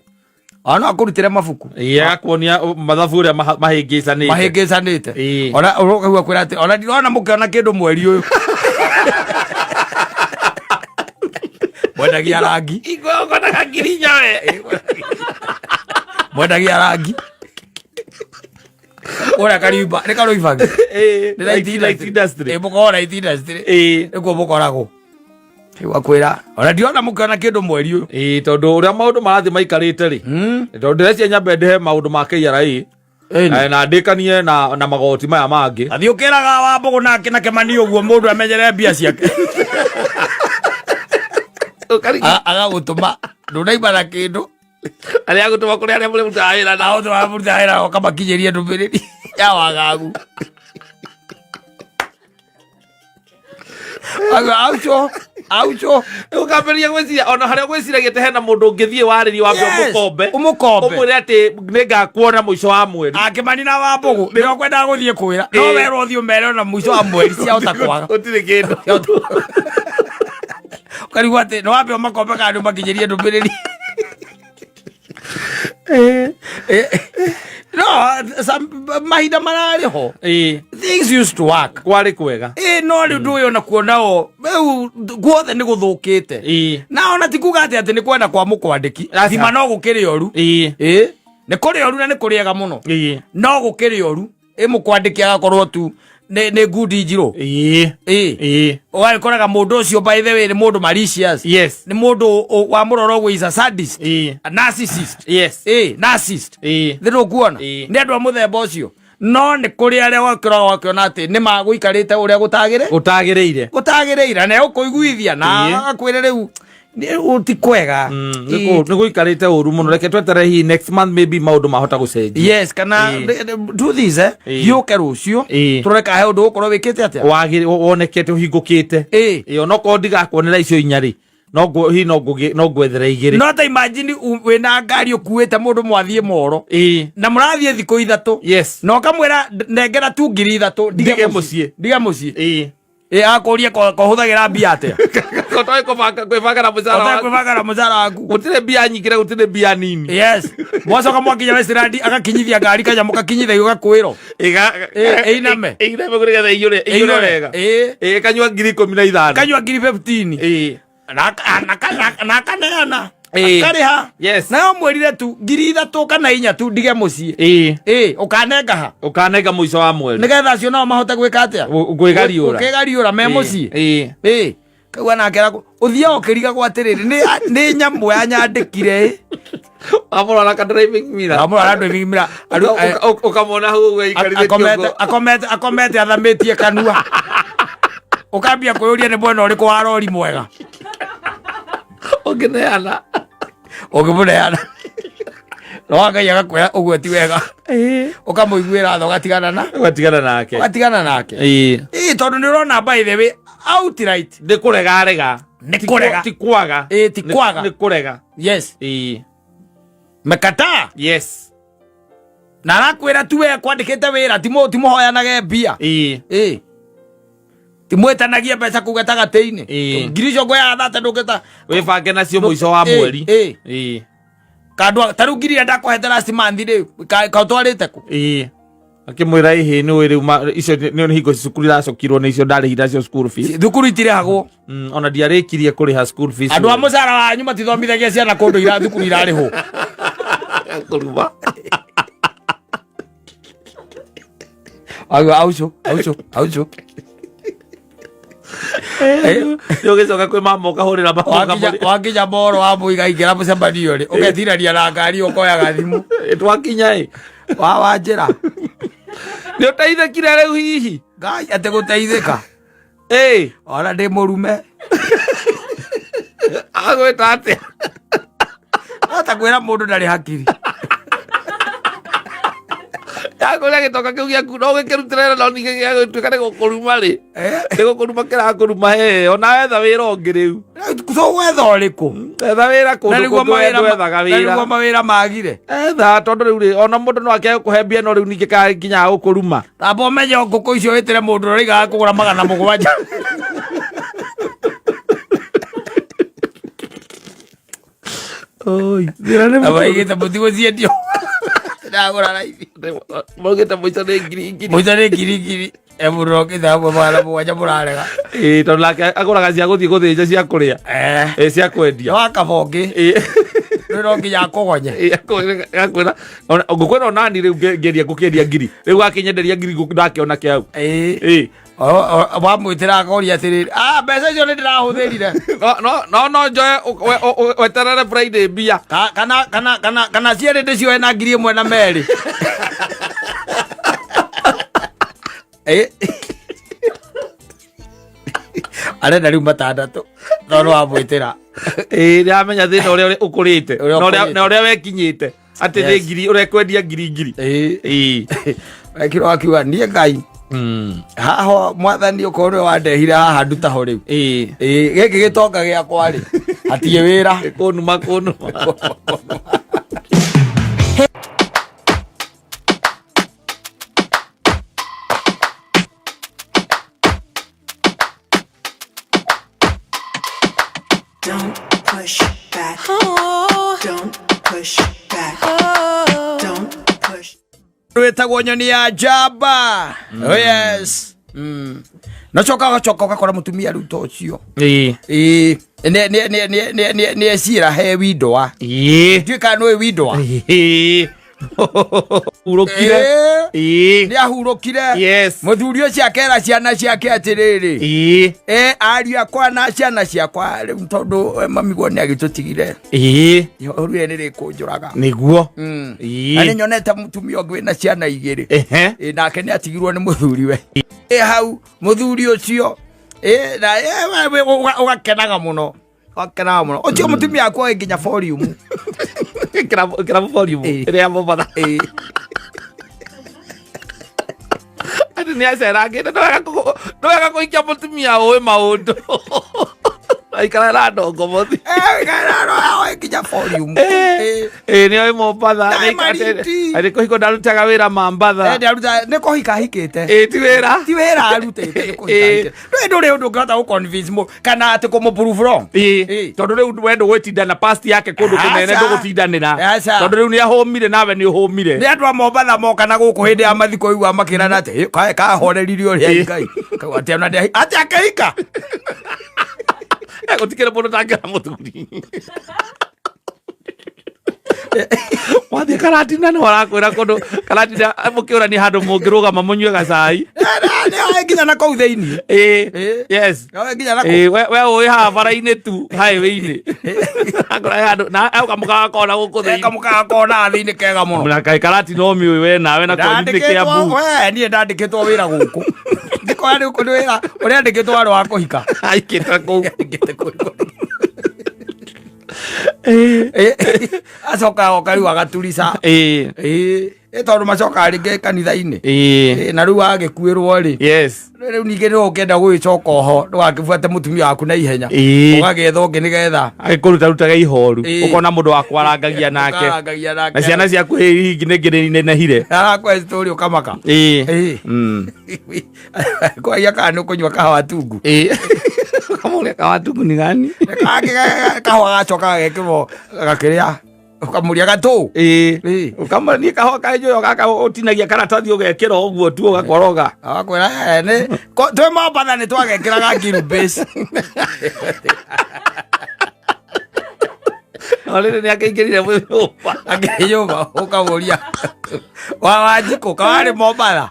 [SPEAKER 1] Ona no akũrutĩre mabuku.
[SPEAKER 2] Ĩĩ, agakuonia mathabu ũrĩa mahĩngĩcanĩte.
[SPEAKER 1] Mahĩngĩcanĩte.
[SPEAKER 2] Ĩĩ.
[SPEAKER 1] Ona ũkaigua kwĩra atĩ ona ndirona mũkĩona kĩndũ mweri ũyũ. Mwendagia rangi.
[SPEAKER 2] Igwe ũkonaga 4,000 we.
[SPEAKER 1] Mwendagia rangi. Ũrĩa Kariuba, nĩ Karuibagi.
[SPEAKER 2] Ĩĩ,
[SPEAKER 1] Nĩ light
[SPEAKER 2] light
[SPEAKER 1] industry.
[SPEAKER 2] industry.
[SPEAKER 1] Ĩĩ, mũkoragwo light industry.
[SPEAKER 2] Ĩĩ.
[SPEAKER 1] Nĩkuo mũkoragwo. Rĩu akwĩra, ona ndirona mũkĩona kĩndũ mweri ũyũ.
[SPEAKER 2] Ĩĩ, tondũ ũrĩa maũndũ marathiĩ maikarĩte rĩ. Tondũ ndĩreciria nyambe ndĩhe maũndũ ma KRA.
[SPEAKER 1] Ĩni.
[SPEAKER 2] Na ndĩkanie na magoti maya mangĩ.
[SPEAKER 1] Athiĩ ũkĩraga wa mbũgũ nake na Kĩmani ũguo mũndũ amenyere mbia ciake. Agagũtũma ndũnaima na kĩndũ.
[SPEAKER 2] Arĩa agũtũma kũrĩ arĩa mũrĩmutaga wĩra nao.
[SPEAKER 1] Agũtũma mũrutaga wĩra nao ũkamakinyĩria ndũmĩrĩri ya wagagu. Aucho, aucho.
[SPEAKER 2] Ũkambĩrĩria gwĩciria ona harĩa ũgwĩciragia atĩ hena mũndũ ũngĩthiĩ warĩrie wambe
[SPEAKER 1] Yes,
[SPEAKER 2] ũmũkombe.
[SPEAKER 1] ũmũkombe.
[SPEAKER 2] Ũmwĩre atĩ nĩngakuona mũico wa mweri.
[SPEAKER 1] Akĩmani na wa mbũgũ nĩo kwendaga gũthiĩ kwĩra. No
[SPEAKER 2] Ĩĩ.
[SPEAKER 1] werwo ũthiĩ ũmere ona mũico wa mweri ciahota kwaga.
[SPEAKER 2] Gũtirĩ kĩndũ.
[SPEAKER 1] Ũkarigwo atĩ nĩ wambe ũmakombe kana nĩ ũmakinyĩrie ndũmĩrĩri. No some, mahinda mararĩ ho, things used to work.
[SPEAKER 2] Kwarĩ kwega.
[SPEAKER 1] Ĩ, no rĩu ndũĩ ona kuonao rĩu guothe nĩ gũthũkĩte. Na ona ti kuga atĩ nĩ kwenda kwa mũkwandĩki.
[SPEAKER 2] Aca.
[SPEAKER 1] Thima no gũkĩrĩ ũru. Ĩ, nĩ kũrĩ ũru na nĩ kũrĩega mũno. No gũkĩrĩ ũru, ĩ, mũkwandĩki agakorwo tu nĩ ngundi njirũ. Ĩ, ũgagĩkoraga mũndũ ũcio, by the way, nĩ mũndũ malicious. Nĩ mũndũ wamũrora ũguo is a sadist, a narcissist. Ĩ, narcissist. Thĩ ndũkuona. Nĩ andũ a mũthemba ũcio, no nĩ kũrĩ arĩa wakĩroga wakĩona atĩ nĩ magũikarĩte ũrĩa gũtagĩrĩ
[SPEAKER 2] Gũtagĩrĩire.
[SPEAKER 1] Gũtagĩrĩire na ũkũiguithia na agakwĩra rĩu ti kwega.
[SPEAKER 2] Nĩ gũikarĩte ũru mũno. Reke twetere hihi next month maybe maũndũ mahota gũcenjia.
[SPEAKER 1] Yes, kana do this, eh, gĩũke rũciũ. Tũrore kana he ũndũ ũgũkorwo wĩkĩte atĩa.
[SPEAKER 2] Wonekete ũhingũkĩte. Ĩ, onokorwo ndigakuonera icio inya rĩ, no hihi no ngwethere igĩrĩ.
[SPEAKER 1] No ta imagine wĩna ngari ũkuĩte mũndũ, mwathiĩ moro na mũrathiĩ thikũ 3, na ũkamwĩra, "Nengera tu 3,000 ndige
[SPEAKER 2] Ndige
[SPEAKER 1] mũciĩ."
[SPEAKER 2] Mũciĩ.
[SPEAKER 1] Ndige mũciĩ. Ĩ, akũrie kohũthagĩra mbia atĩa.
[SPEAKER 2] Ũtoĩ kwĩbanga na mũcara
[SPEAKER 1] Ũtarĩ
[SPEAKER 2] waku.
[SPEAKER 1] Kwĩbanga na mũcara waku.
[SPEAKER 2] Gũtirĩ mbia nyingĩ na gũtirĩ mbia nini.
[SPEAKER 1] Yes, mwacoka mwakinya Westland, agakinyithia ngari kanyamũ kakinyithagio gakwĩrwo ĩiname.
[SPEAKER 2] Ĩiname nĩgetha ĩiyũre wega. Ĩ, kanyua 15,000.
[SPEAKER 1] Kanyua ngiri 15. Na akaneana, akarĩha. Nayo mwĩrire tu 3,000 kana 4 tu ndige mũciĩ. Ĩ, ũkanenga ha?
[SPEAKER 2] Ũkanenga mũico wa mweri.
[SPEAKER 1] Nĩgetha acio nao mahote gwĩka atĩa?
[SPEAKER 2] Kwĩgariũra.
[SPEAKER 1] Kwĩgariũra me mũciĩ. Ĩ, kaigua nake ũthiaga ũkĩrigagwo atĩrĩrĩ, nĩ nyamũ yanyandĩkire ĩ.
[SPEAKER 2] Wamũrora ka driving mirror.
[SPEAKER 1] Wamũrora driving mirror.
[SPEAKER 2] Ũkamwona hau ũguo aikarĩte.
[SPEAKER 1] Akomete, akomete, akomete athamĩtie kanua, ũkambia kwĩyũria nĩ mwena ũrĩkũ wa rori mwega.
[SPEAKER 2] Ũngĩneana.
[SPEAKER 1] Ũngĩmũneana, no Ngai agakwĩra ũguo ti wega, ũkamũiguĩra tha, ũgatigana na
[SPEAKER 2] Ũgatigana nake.
[SPEAKER 1] Ũgatigana nake. Ĩ, tondũ nĩ ũrona, by the way, outright
[SPEAKER 2] Nĩ kũrega arega.
[SPEAKER 1] Nĩ kũrega.
[SPEAKER 2] Ti kwaga.
[SPEAKER 1] Ĩ, ti kwaga.
[SPEAKER 2] Nĩ kũrega.
[SPEAKER 1] Mekataa. Na arakwĩra tu we kwandĩkĩte wĩra, timũhoyanage mbia. Ĩ, timwĩtanagie mbeca kũu gatagatĩ-inĩ. Ngiri icio ngũyaga thate ndũngĩta
[SPEAKER 2] Wĩbange nacio mũico wa mweri.
[SPEAKER 1] Kandũ ta rĩu ngiri iria ndakũhete last month rĩ, kaũtwarĩte kũ?
[SPEAKER 2] Akĩmwĩra, ĩhĩ, nĩ ũĩ rĩu icio nĩ hingo cukuru iracokirwo, nĩ icio ndarĩhire nacio school fees.
[SPEAKER 1] Thukuru itirĩhagwo.
[SPEAKER 2] Ona ndiarĩkirie kũrĩha school fees.
[SPEAKER 1] Andũ a mũcara wanyu matithomithagia ciana kũndũ ira thukuru irarĩhwo.
[SPEAKER 2] Kũruma.
[SPEAKER 1] Auga auco auco auco.
[SPEAKER 2] Nĩ ũgĩcoka kwĩ mama ũkahũrĩra mama.
[SPEAKER 1] Wakinya moro wa mũiga ingĩra mũcemanio rĩ, ũgetirania na ngari, ũkoyaga thimũ.
[SPEAKER 2] Twakinya ĩ.
[SPEAKER 1] Wa njĩra.
[SPEAKER 2] Nĩ ũteithĩkire rĩu hihi?
[SPEAKER 1] Ngai, atĩ gũteithĩka? Ona ndĩ mũrume.
[SPEAKER 2] Agwĩta atĩa?
[SPEAKER 1] Hota kwĩra mũndũ ndarĩ hakiri.
[SPEAKER 2] Yakwĩra gĩtoka kĩu gĩaku no gĩkĩrutĩre, no ningĩ gĩagũtuĩka nĩ gũkũruma rĩ, nĩ gũkũruma kĩrakũruma. He ona wetha wĩra ũngĩ rĩu.
[SPEAKER 1] So wetha ũrĩkũ?
[SPEAKER 2] Etha wĩra
[SPEAKER 1] Na
[SPEAKER 2] kũndũ
[SPEAKER 1] nĩguo
[SPEAKER 2] kũngĩ
[SPEAKER 1] mawĩra
[SPEAKER 2] wethaga
[SPEAKER 1] na
[SPEAKER 2] wĩra.
[SPEAKER 1] Nĩguo mawĩra magire.
[SPEAKER 2] Etha, tondũ rĩu rĩ, ona mũndũ no akĩage kũhe mbia, no rĩu ningĩ ka nginya gũkũruma.
[SPEAKER 1] Tamba ũmenye ngũkũ icio wĩtĩre mũndũ ũraigaga kũgũra 700. Abaigĩte mũtigũciendio, ndagũra raithi.
[SPEAKER 2] Maugĩte mũico nĩ ngiri ngiri.
[SPEAKER 1] Mũico nĩ ngiri ngiri, e mũndũ ũrokĩte hamwe 700 mũrarega.
[SPEAKER 2] Ĩĩ, tondũ nake agũraga cia gũthiĩ gũthĩnja cia kũrĩa. Ĩ, cia kwendia.
[SPEAKER 1] Wakabongĩ. Rĩu no nginya akũgonye.
[SPEAKER 2] Ĩ, akwĩra ngũkwĩra onani rĩu ngĩendia ngũkĩendia ngiri, rĩu akĩnyenderia ngiri ndakĩona kĩau.
[SPEAKER 1] Ĩ, wamwĩtĩra akoria atĩrĩrĩ, "Ah, mbeca icio nĩ ndĩrahũthĩrire."
[SPEAKER 2] No njoe weterere Friday mbia.
[SPEAKER 1] Kana cierĩ ndĩcioe na 1,000 na merĩ. Ĩ. Arenda rĩu matandatũ tondũ wamwĩtĩra.
[SPEAKER 2] Ĩ, nĩamenya thĩna ũrĩa ũkũrĩte.
[SPEAKER 1] Ũrĩa
[SPEAKER 2] Na
[SPEAKER 1] ũkũrĩte.
[SPEAKER 2] na ũrĩa wekinyĩte atĩ nĩ ngiri ũrekwendia ngiri ngiri.
[SPEAKER 1] Ĩ. Wekirwo akiuga niĩ Ngai haha, mwathani, ũkorwo nĩwe wandehire haha, ndutaho rĩu. Ĩ, gĩkĩ gĩtonga gĩakwa rĩ, hatirĩ wĩra.
[SPEAKER 2] Kũnuma kũnuma.
[SPEAKER 3] Don't push back. Don't push back.
[SPEAKER 1] Wĩtagwo nyoni ya njamba. Oh yes. No coka ũgacoka ũgakora mũtumia rĩu ta ũcio. Ĩĩ, nĩ eciĩra he windoa. Ndiũĩ kana nĩũĩ windoa.
[SPEAKER 2] Hurũkire.
[SPEAKER 1] Nĩ ahurũkire.
[SPEAKER 2] Yes.
[SPEAKER 1] Mũthuri ũcio akera ciana ciake atĩrĩrĩ, ariũ akwa na ciana ciakwa, rĩu tondũ mami guo nĩ agĩtũtigire, ihoru rĩrĩ nĩ rĩkũnjũraga.
[SPEAKER 2] Nĩguo.
[SPEAKER 1] Na nĩ nyonete mũtumia ũngĩ wĩna ciana igĩrĩ. Nake nĩ atigirwo nĩ mũthuriwe. Hau mũthuri ũcio, na we ũgakenaga mũno, ũgakenaga mũno ũcio mũtumia waku oĩ nginya volume.
[SPEAKER 2] Kĩrabu volume ĩrĩa ya Mombatha. Atĩ nĩ acerangĩte. Nĩ wega kũhikia mũtumia ũĩ maũndũ, aikara na ndongomothi.
[SPEAKER 1] Oĩ nginya volume.
[SPEAKER 2] Ĩ nĩ oĩ Mombatha.
[SPEAKER 1] Ndaĩ Malindi.
[SPEAKER 2] Atĩ kũhiko ndarutaga wĩra Mambatha.
[SPEAKER 1] Nĩ kũhika ahikĩte.
[SPEAKER 2] Ĩ ti wĩra.
[SPEAKER 1] Ti wĩra arutĩte, nĩ kũhika ahikĩte. Ndũĩ ndũrĩ ũndũ ũngĩhota gũ-convince mũndũ kana atĩ kũmũ-prove wrong.
[SPEAKER 2] Tondũ rĩu we ndũgwĩtinda na past yake kũndũ kũnene.
[SPEAKER 1] Aca.
[SPEAKER 2] Ndũgũtindanĩra.
[SPEAKER 1] Aca.
[SPEAKER 2] Tondũ rĩu nĩ ahũmire nawe nĩ ũhũmire.
[SPEAKER 1] Nĩ andũ a Mombatha moka na gũkũ hĩndĩ ya mathiko igua makĩrana atĩ, "Ĩ, kae kahoreririe ũrĩa Ngai." Kau atĩ ona atĩ akĩhika.
[SPEAKER 2] Gũtikĩrĩ mũndũ tangĩra mũthuri wathiĩ Karatina nĩ warakwĩra kũndũ Karatina mũkĩũrania handũ mũngĩrũgama mũnyue gacai.
[SPEAKER 1] Nĩ oĩ nginya na kũu thĩinĩ.
[SPEAKER 2] Yes.
[SPEAKER 1] Nĩ oĩ nginya na kũu.
[SPEAKER 2] We ũĩ haha bara-inĩ tu highway-inĩ. Akora he handũ na kamũkawa kona gũkũ thĩinĩ.
[SPEAKER 1] Kamũkawa kona thĩinĩ kega mũno.
[SPEAKER 2] Na kaĩ Karatina ũmĩũĩ we nawe na kwanyu nĩ
[SPEAKER 1] Ndandĩkĩtwo
[SPEAKER 2] Kĩambu.
[SPEAKER 1] we niĩ ndandĩkĩtwo wĩra gũkũ. Ndikoya nĩ nĩ wĩra ũrĩa andĩkĩtwo warĩ wa kũhika.
[SPEAKER 2] Aikĩte kũu.
[SPEAKER 1] Andĩkĩte kũu. Acoka oka rĩu agaturica. Ĩ tondũ macokaga rĩngĩ kanitha-inĩ. Na rĩu agĩkuĩrwo rĩ, rĩu ningĩ nĩ ũngĩenda gũgĩcoka oho ndũgakĩbuate mũtumia waku na ihenya, ũgagĩetha ũngĩ nĩgetha
[SPEAKER 2] agĩkũrutarutaga ihoru. Ũkona mũndũ wa kwarangagia nake.
[SPEAKER 1] Ũkarangagia nake.
[SPEAKER 2] Na ciana ciaku hihi nĩngĩ nĩinenehire.
[SPEAKER 1] Arakũhe story ũkamaka. Kwagia kana nĩ ũkũnyua kahawa tungu.
[SPEAKER 2] Kamũrĩa kawatungu ni gani?
[SPEAKER 1] Kahũa gacoka gagekĩrwo gakĩrĩa, ũkamũria gatũ.
[SPEAKER 2] Ũkamũra niĩ kahũa kaĩ gaka ũtinagia karatathi ũgekĩra ũguo tu ũgakoroga.
[SPEAKER 1] Agakwĩra, "Eh, nĩ twĩ Mombatha nĩ twagekĩraga ngiru base."
[SPEAKER 2] No rĩrĩ nĩ akĩingĩrire nyũmba.
[SPEAKER 1] Akĩnyũmba ũkamũria wa Wanjikũ kawarĩ Mombatha.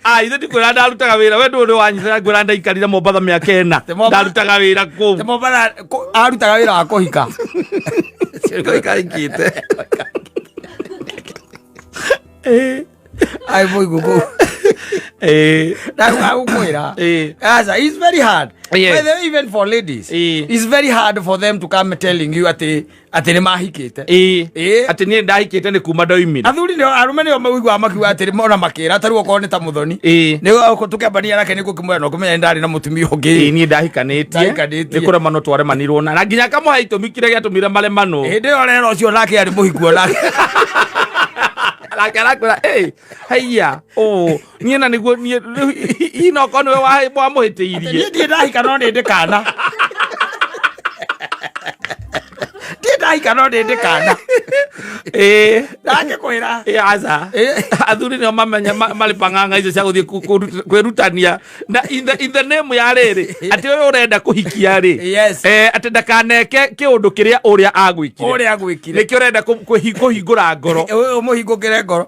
[SPEAKER 2] Ah, ithe ndikwĩra ndarutaga wĩra, we ndũrĩ wanyitĩra ngwĩra ndaikarire Mombatha mĩaka 4.
[SPEAKER 1] Te Mombatha-
[SPEAKER 2] Ndarutaga wĩra kũu.
[SPEAKER 1] Te Mombatha arutaga wĩra wa kũhika.
[SPEAKER 2] Kũhika aikĩte.
[SPEAKER 1] Ai mũigu kũu. Ndagũkwĩra. Aca, it's very hard. By the way, even for ladies, it's very hard for them to come telling you atĩ nĩ mahikĩte.
[SPEAKER 2] Atĩ niĩ ndahikĩte nĩ kuma ndoimire.
[SPEAKER 1] Athuri nĩo, arũme nĩo maiguaga makiuga atĩ ona makĩra tarĩu okorwo nĩ ta mũthoni. Nĩ tũkĩambania nake nĩ gũkĩmwĩra no kũmenya nĩ ndarĩ na mũtumia ũngĩ.
[SPEAKER 2] Niĩ ndahikanĩtie.
[SPEAKER 1] Ndahikanĩtie.
[SPEAKER 2] Nĩ kũremanwo twaremanirwo na nginya akamũhe itũmi kĩrĩa gĩatũmire maremanwo.
[SPEAKER 1] Hĩndĩ ĩyo rero ũcio nake arĩ mũhiku onake.
[SPEAKER 2] Nake arakwĩra, "Ĩ, haiya, ũ, niĩ na nĩguo niĩ rĩu hihi no korwo nĩwe wamũhĩtĩirie."
[SPEAKER 1] Niĩ ndirĩ ndahika no nĩ ndĩ kana. Ndirĩ ndahika no nĩ ndĩ kana. Ndangĩkwĩra.
[SPEAKER 2] Aca. Athuri nĩo mamenya marĩ pang'ang'a icio cia gũthiĩ kwĩrutania na in the name ya rĩrĩ atĩ ũyũ ũrenda kũhikia rĩ, atĩ ndakaneke kĩũndũ kĩrĩa ũrĩa agwĩkire.
[SPEAKER 1] Ũrĩa agwĩkire.
[SPEAKER 2] Nĩkĩo ũrenda kũhingũra ngoro.
[SPEAKER 1] Ũyũ mũhingũkĩre ngoro.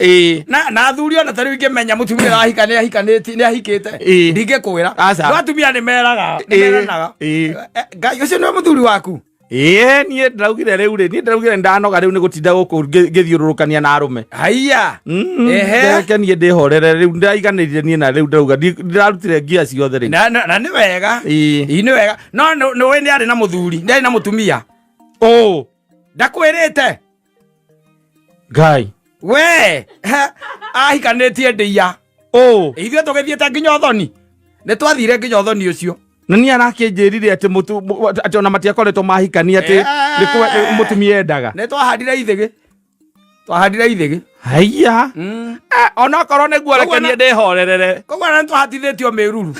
[SPEAKER 1] Na athuri ona tarĩu ingĩmenya mũtumia arahika nĩ ahikanĩtie nĩ ahikĩte, ndingĩkwĩra.
[SPEAKER 2] Aca.
[SPEAKER 1] No atumia nĩ meraga, nĩ meranaga. Ngai ũcio nĩwe mũthuri waku.
[SPEAKER 2] Ĩĩ, niĩ ndĩraugire rĩu rĩ, niĩ ndĩraugire ndanoga rĩu nĩ gũtinda gũkũ ngĩthiũrũrũkania na arũme.
[SPEAKER 1] Haiya. Ehe.
[SPEAKER 2] Reke niĩ ndĩhorere rĩu, ndĩraiganĩrire niĩ na rĩu ndĩrauga ndĩrarutire ngia ciothe rĩu.
[SPEAKER 1] Na nĩ wega. Ĩĩ, nĩ wega no nĩ ũĩ nĩ arĩ na mũthuri, nĩ arĩ na mũtumia.
[SPEAKER 2] Ũ.
[SPEAKER 1] Ndakwĩrĩte.
[SPEAKER 2] Ngai.
[SPEAKER 1] We ahikanĩtie ndĩia.
[SPEAKER 2] Ũ.
[SPEAKER 1] Ithuĩ tũgĩthiĩte nginya ũthoni, nĩ twathire nginya ũthoni ũcio.
[SPEAKER 2] Na niĩ arakĩnjĩrire atĩ atĩ ona matiakoretwo mahikania atĩ nĩ mũtumia endaga.
[SPEAKER 1] Nĩ twahandire ithĩgĩ, twahandire ithĩgĩ.
[SPEAKER 2] Haiya. Onokorwo nĩguo reke
[SPEAKER 1] Koguo
[SPEAKER 2] niĩ ndĩhorerere.
[SPEAKER 1] Koguo na nĩ twahatithĩtio mĩruru.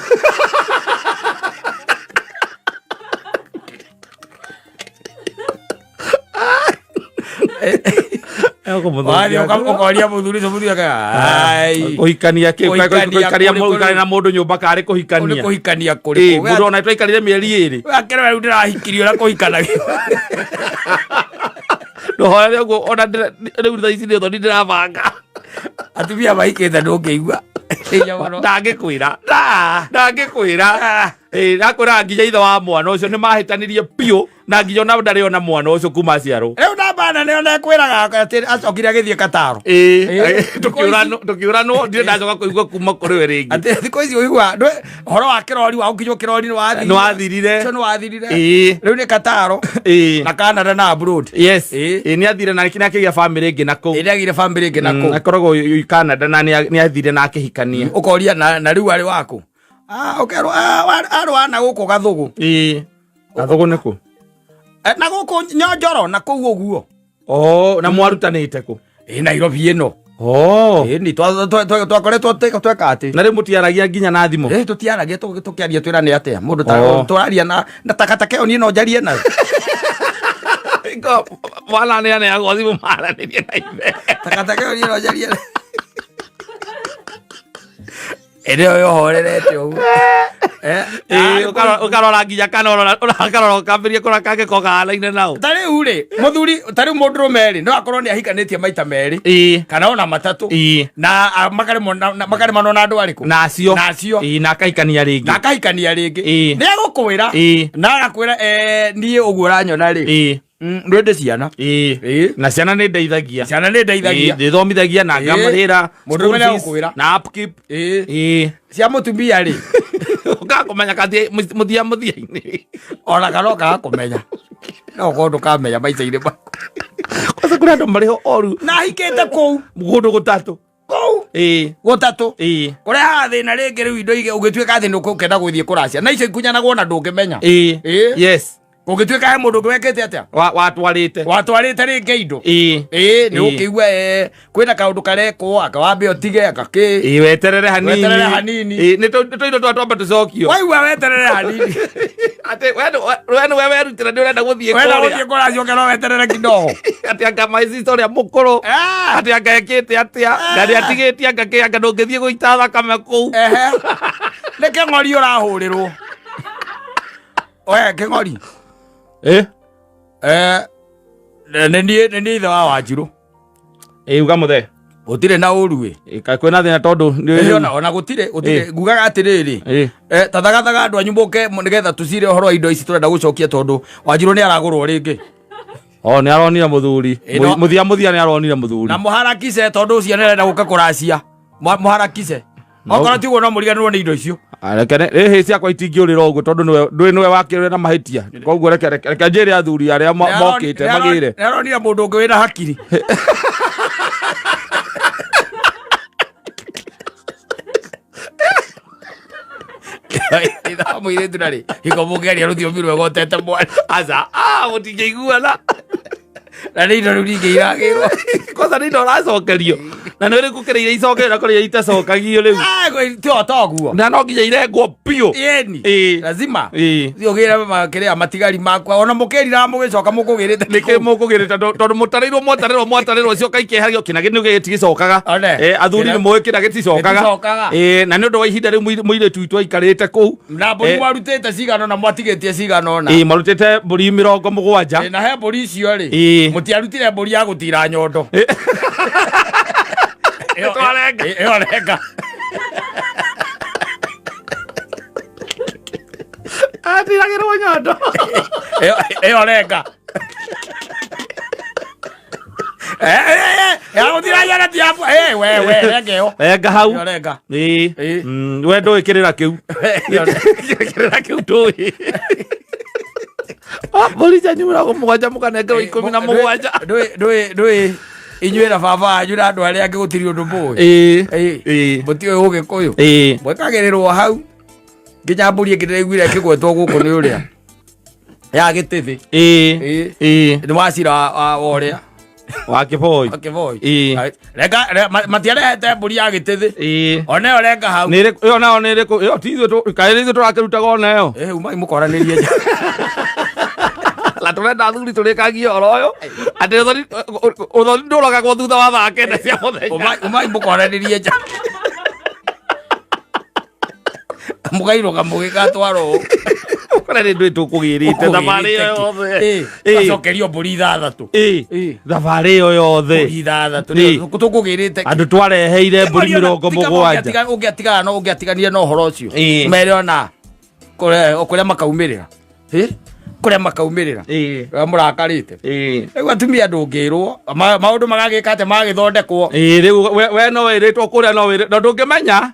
[SPEAKER 1] Wathiĩ ũkoria mũthuri ũcio, mũthuri akauga, "Ai,
[SPEAKER 2] Kũhikania kĩ?
[SPEAKER 1] Kũhikania
[SPEAKER 2] Kũhikania
[SPEAKER 1] kũrĩ-
[SPEAKER 2] mũikare na mũndũ nyũmba karĩ
[SPEAKER 1] kũu nĩ
[SPEAKER 2] kũhikania?
[SPEAKER 1] Kũhikania
[SPEAKER 2] Ĩ,
[SPEAKER 1] kũrĩkũ?
[SPEAKER 2] Mũndũ ona twaikarire mĩeri 2.
[SPEAKER 1] Akĩrwo rĩu ndĩrahikirio na kũhikanagio.
[SPEAKER 2] Ndũhorere ũguo ona rĩu thaa ici nĩ ũthoni ndĩrabanga.
[SPEAKER 1] Atumia mahikĩte ndũngĩigua. Hinya mũno.
[SPEAKER 2] Ndangĩkwĩra.
[SPEAKER 1] Ah.
[SPEAKER 2] Ndangĩkwĩra. Ĩ, nakwĩraga nginya ithe wa mwana ũcio nĩ mahĩtanirie biũ, na nginya ona ndarĩ ona mwana ũcio kuma aciarwo.
[SPEAKER 1] Rĩu namba nene ona ĩkwĩraga atĩ acokire agĩthiĩ Kataro.
[SPEAKER 2] Ĩ,
[SPEAKER 1] Ĩ.
[SPEAKER 2] Tũkĩũranwo ndirĩ ndacoka kũigua kuma kũrĩ we rĩngĩ.
[SPEAKER 1] Atĩ thikũ ici ũigua ũhoro wa kĩrori, wa gũkinywo kĩrori nĩ wathirire.
[SPEAKER 2] Nĩ wathirire.
[SPEAKER 1] Ũcio nĩ wathirire.
[SPEAKER 2] Ĩ.
[SPEAKER 1] Rĩu nĩ Kataro
[SPEAKER 2] Ĩ.
[SPEAKER 1] na Canada na abroad.
[SPEAKER 2] Yes.
[SPEAKER 1] Ĩ.
[SPEAKER 2] Ĩ, nĩ athire na nĩ akĩgĩa famĩlĩ ĩngĩ na kũu.
[SPEAKER 1] Ĩ, nĩagĩire famĩlĩ ĩngĩ na kũu.
[SPEAKER 2] Akoragwo Canada na nĩ athire na akĩhikania.
[SPEAKER 1] Ũkoria na rĩu arĩ waku? Ah, ũkerwo, ah, arĩ wa na gũkũ Gathũgũ.
[SPEAKER 2] Ĩ, Gathũgũ nĩ kũ?
[SPEAKER 1] Eh, na gũkũ Nyonjoro na kũu ũguo.
[SPEAKER 2] Oh, na mwarutanĩte kũ?
[SPEAKER 1] Ĩ, Nairobi ĩno.
[SPEAKER 2] Oh.
[SPEAKER 1] Ĩ, ni twakoretwo tweka atĩ.
[SPEAKER 2] Na rĩu mũtiaragia nginya na thimũ?
[SPEAKER 1] Ĩ, tũtiaragia, tũkĩaria twĩrane atĩa mũndũ ta
[SPEAKER 2] Oh.
[SPEAKER 1] tũraria na takataka ĩyo niĩ no njarie nayo.
[SPEAKER 2] Ngo, mwana nĩ aneagwo thimũ maranĩrie na ithe.
[SPEAKER 1] Takataka ĩyo niĩ no njarie nayo. Ĩrĩ ĩyo yohorerete ũguo. Eh,
[SPEAKER 2] Ĩ, ũkarora nginya kana ũkarora ũkambĩrĩria kũrora kangĩkorwo kahanaine nao.
[SPEAKER 1] Ta rĩu rĩ, mũthuri ta rĩu mũndũrũme rĩ, no akorwo nĩ ahikanĩtie maita merĩ kana ona matatũ na makaremwo na andũ arĩkũ?
[SPEAKER 2] Na acio.
[SPEAKER 1] Na acio.
[SPEAKER 2] Ĩ, na akahikania rĩngĩ.
[SPEAKER 1] Na akahikania rĩngĩ.
[SPEAKER 2] Ĩ.
[SPEAKER 1] Nĩ egũkwĩra na agakwĩra, eh, niĩ ũguo ũranyona rĩ, ndwende ciana.
[SPEAKER 2] Ĩ. Na ciana nĩ ndeithagia.
[SPEAKER 1] Ciana nĩ ndeithagia.
[SPEAKER 2] Ĩ, ndĩthomithagia na ngamarĩra
[SPEAKER 1] Mũndũrũme
[SPEAKER 2] school
[SPEAKER 1] nĩ
[SPEAKER 2] fees
[SPEAKER 1] egũkwĩra.
[SPEAKER 2] na upkeep.
[SPEAKER 1] Ĩ. Cia mũtumia rĩ,
[SPEAKER 2] ũkakũmenya kathi mũthia mũthia-inĩ.
[SPEAKER 1] Ona kana ũkaga kũmenya, no ũkorwo ndũkamenya maica-inĩ maku.
[SPEAKER 2] Kwanza kũrĩ andũ marĩ ho oru.
[SPEAKER 1] Na ahikĩte kũu.
[SPEAKER 2] Kũndũ gũtatũ.
[SPEAKER 1] Kũu gũtatũ kũrehaga thĩna rĩngĩ. Rĩu indo ũgĩtuĩka atĩ nĩ ũkũkenda gũthiĩ kũracia na icio ikunyanagwo na ndũngĩmenya.
[SPEAKER 2] Ĩ. Yes.
[SPEAKER 1] Kũngĩtuĩka he mũndũ ũngĩ wekĩte atĩa?
[SPEAKER 2] Watwarĩte.
[SPEAKER 1] Watwarĩte rĩngĩ indo.
[SPEAKER 2] Ĩ.
[SPEAKER 1] Nĩ ũkĩigua, kwĩna kaũndũ karekwo, anga wambe ũtige, anga kĩ.
[SPEAKER 2] Ĩ, weterere hanini.
[SPEAKER 1] Weterere hanini.
[SPEAKER 2] Ĩ, nĩ tũindo twa twamba tũcokio.
[SPEAKER 1] Waigua weterere hanini.
[SPEAKER 2] Atĩ we nĩwe werutĩra nĩ ũrenda gũthiĩ
[SPEAKER 1] wenda
[SPEAKER 2] kũrĩa.
[SPEAKER 1] Gũthiĩ kũracia ũkera weterere kidogo.
[SPEAKER 2] Atĩ anga my sister ũrĩa mũkũrũ atĩ anga ekĩte atĩa na nĩ atigĩtie anga kĩ, anga ndũngĩthiĩ gũita thakame kũu.
[SPEAKER 1] Ehe, nĩ kĩng'ori ũrahũrĩrwo we kĩng'ori.
[SPEAKER 2] Ĩ.
[SPEAKER 1] Eh, nĩ niĩ ithe wa Wanjirũ.
[SPEAKER 2] Ĩ, uga mũthee.
[SPEAKER 1] Gũtirĩ na ũru ĩ.
[SPEAKER 2] Ĩ, kaĩ kwĩna thĩna tondũ
[SPEAKER 1] Ĩ, ona gũtirĩ.
[SPEAKER 2] Ĩ.
[SPEAKER 1] Ngugaga atĩrĩrĩ,
[SPEAKER 2] Ĩ.
[SPEAKER 1] Tathagathaga andũ anyu mũke nĩgetha tũcire ũhoro wa indo ici tũrenda gũcokia, tondũ Wanjirũ nĩ aragũrwo rĩngĩ.
[SPEAKER 2] O nĩ aronire mũthuri.
[SPEAKER 1] Ĩ,
[SPEAKER 2] Mũthia mũthia nĩ aronire mũthuri.
[SPEAKER 1] Na mũharakice tondũ ũcio nĩ arenda gũka kũracia. Mũharakice okorwo tiguo no mũriganĩrwo nĩ indo icio.
[SPEAKER 2] Ah, reke rĩhĩ ciakwa itingĩũrĩra ũguo tondũ nĩwe ndũĩ nĩwe wakĩrĩre na mahĩtia, koguo reke njĩre athuri arĩa mokĩte magĩre.
[SPEAKER 1] Nĩ aronire mũndũ ũngĩ wĩna hakiri. Itha mũirĩtu narĩ hiko mũngĩaria rũthiomi rwega ũtete mwana.
[SPEAKER 2] Aca, ah, mũtingĩiguana.
[SPEAKER 1] Na nĩ indo rĩu ningĩ iragĩrwo.
[SPEAKER 2] Kwanza nĩ indo ũracokerio na nĩ ũrĩkũ kĩrĩa iria icokagio na kũrĩa itacokagio rĩu.
[SPEAKER 1] Tio toguo.
[SPEAKER 2] Na no nginya irengwo biũ.
[SPEAKER 1] Ĩni.
[SPEAKER 2] Ĩ.
[SPEAKER 1] Lazima.
[SPEAKER 2] Ĩ.
[SPEAKER 1] Thiĩ ũgĩre kĩrĩa matigari makwa, ona mũkĩrira mũgĩcoka mũkũgĩrĩte.
[SPEAKER 2] Nĩkĩ mũkũgĩrĩte? Tondũ mũtarĩirwo mwatarĩrwo cioka ikeherio kĩna gĩ gĩticokaga.
[SPEAKER 1] One.
[SPEAKER 2] Eh, athuri nĩ mũĩ kĩna gĩticokaga.
[SPEAKER 1] Gĩticokaga.
[SPEAKER 2] Eh, na nĩ ũndũ wa ihinda rĩu mũirĩtu witũ aikarĩte kũu.
[SPEAKER 1] Na mbũri mwarutĩte cigana ũna, mwatigĩtie cigana ũna.
[SPEAKER 2] Ĩ, marutĩte mbũri 70.
[SPEAKER 1] Ĩ, na he mbũri icio rĩ,
[SPEAKER 2] Ĩ.
[SPEAKER 1] mũtiarutire mbũri ya gũtira nyondo.
[SPEAKER 2] Twarenga.
[SPEAKER 1] Ĩyo renga.
[SPEAKER 2] Atiragĩrwo nyondo.
[SPEAKER 1] Ĩyo renga. Eh, eh, eh, ya gũtira nyondo ti ya eh, we renga ĩyo.
[SPEAKER 2] Renga hau.
[SPEAKER 1] Ĩyo renga.
[SPEAKER 2] Ĩ.
[SPEAKER 1] Ĩ.
[SPEAKER 2] We ndũĩ kĩrĩra kĩu. Kĩrĩra kĩu ndũĩ. Ah, mbũri cianyu 70 mũkanengerwo 17.
[SPEAKER 1] Ndũĩ inyuĩ na baba wanyu na andũ arĩa angĩ gũtirĩ ũndũ mũĩ.
[SPEAKER 2] Ĩ.
[SPEAKER 1] Ĩ.
[SPEAKER 2] Ĩ.
[SPEAKER 1] Mũtiũĩ ũgĩkũyũ.
[SPEAKER 2] Ĩ.
[SPEAKER 1] Mwekagĩrĩrwo hau nginya mbũri ĩngĩ ndĩraiguire ĩkĩgwetwo gũkũ nĩ ũrĩa ya gĩtĩthĩ.
[SPEAKER 2] Ĩ.
[SPEAKER 1] Ĩ.
[SPEAKER 2] Ĩ.
[SPEAKER 1] Nĩ wacira wa ũrĩa
[SPEAKER 2] Wa kĩboi.
[SPEAKER 1] Wa kĩboi.
[SPEAKER 2] Ĩ.
[SPEAKER 1] Renga matiarehete mbũri ya gĩtĩthĩ.
[SPEAKER 2] Ĩ.
[SPEAKER 1] Ona ĩyo renga hau.
[SPEAKER 2] Nĩ ĩrĩkũ ĩyo nayo? Nĩ ĩrĩkũ ĩyo? Ti ithuĩ kaĩ nĩ ithuĩ tũrakĩrutaga ona ĩyo?
[SPEAKER 1] Ĩ, umai mũkoranĩrie nja.
[SPEAKER 2] Na tũrenda athuri tũrĩkagie ũhoro ũyũ atĩ ũthoni ndũrogagwo thutha wa thaa 9 cia mũthenya.
[SPEAKER 1] Umai mũkoranĩrie nja, mũkainũka mũgĩgatwarwo.
[SPEAKER 2] Kũrĩa nĩ ndũĩ tũkũgĩrĩte thabarĩ ĩyo yothe. Ĩ.
[SPEAKER 1] Gacokerio mbũri 6.
[SPEAKER 2] Ĩ. Thabarĩ ĩyo yothe.
[SPEAKER 1] Mbũri 6. Tũkũgĩrĩte.
[SPEAKER 2] Andũ twareheire mbũri 70.
[SPEAKER 1] Ũngĩatigana no ũngĩatiganire na ũhoro ũcio.
[SPEAKER 2] Ĩ.
[SPEAKER 1] Mere ona kũrĩa makaumĩrĩra. Ĩ? Kũrĩa makaumĩrĩra.
[SPEAKER 2] Ĩ.
[SPEAKER 1] Ũrĩa mũrakarĩte.
[SPEAKER 2] Ĩ.
[SPEAKER 1] Rĩu atumia ndũngĩrwo maũndũ magagĩka atĩ magagĩthondekwo.
[SPEAKER 2] Ĩ, rĩu we no wĩrĩtwo kũrĩa no wĩrĩ no ndũngĩmenya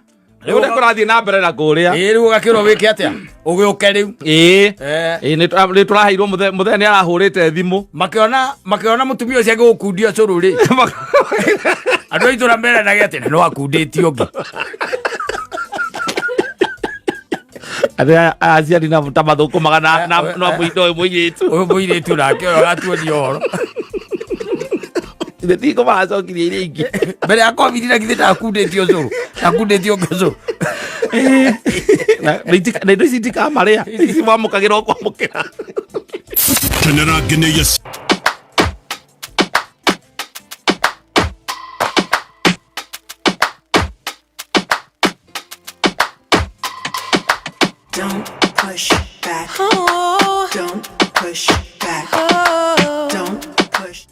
[SPEAKER 2] rĩu ũrĩa kũrathiĩ na mbere na kũrĩa.
[SPEAKER 1] Ĩ, rĩu ũgakĩrwo wĩke atĩa, ũgĩũke rĩu.
[SPEAKER 2] Ĩ.
[SPEAKER 1] Eh.
[SPEAKER 2] Ĩ, nĩ tũraheirwo mũthee nĩ arahũrĩte thimũ.
[SPEAKER 1] Makĩona mũtumia ũcio agĩgũkundia cũrũ rĩ, andũ a itũra meranage atĩ na no akundĩtie ũngĩ.
[SPEAKER 2] Atĩ aya aciari na ta mathũkũmaga na mũindo ũyũ mũirĩtu.
[SPEAKER 1] Ũyũ mũirĩtu nake ũyũ agatuonia ũhoro.
[SPEAKER 2] Ithe tiko maracokirie iria ingĩ.
[SPEAKER 1] Mbere ya COVID na githĩ ndakundĩtio cũrũ, ndakundĩtio ũngĩ cũrũ?
[SPEAKER 2] Na indo ici itikamarĩa, ici mwamũkagĩra o kwamũkĩra.
[SPEAKER 3] Kenera ngeneia.
[SPEAKER 4] Don't push back. Don't push back. Don't push.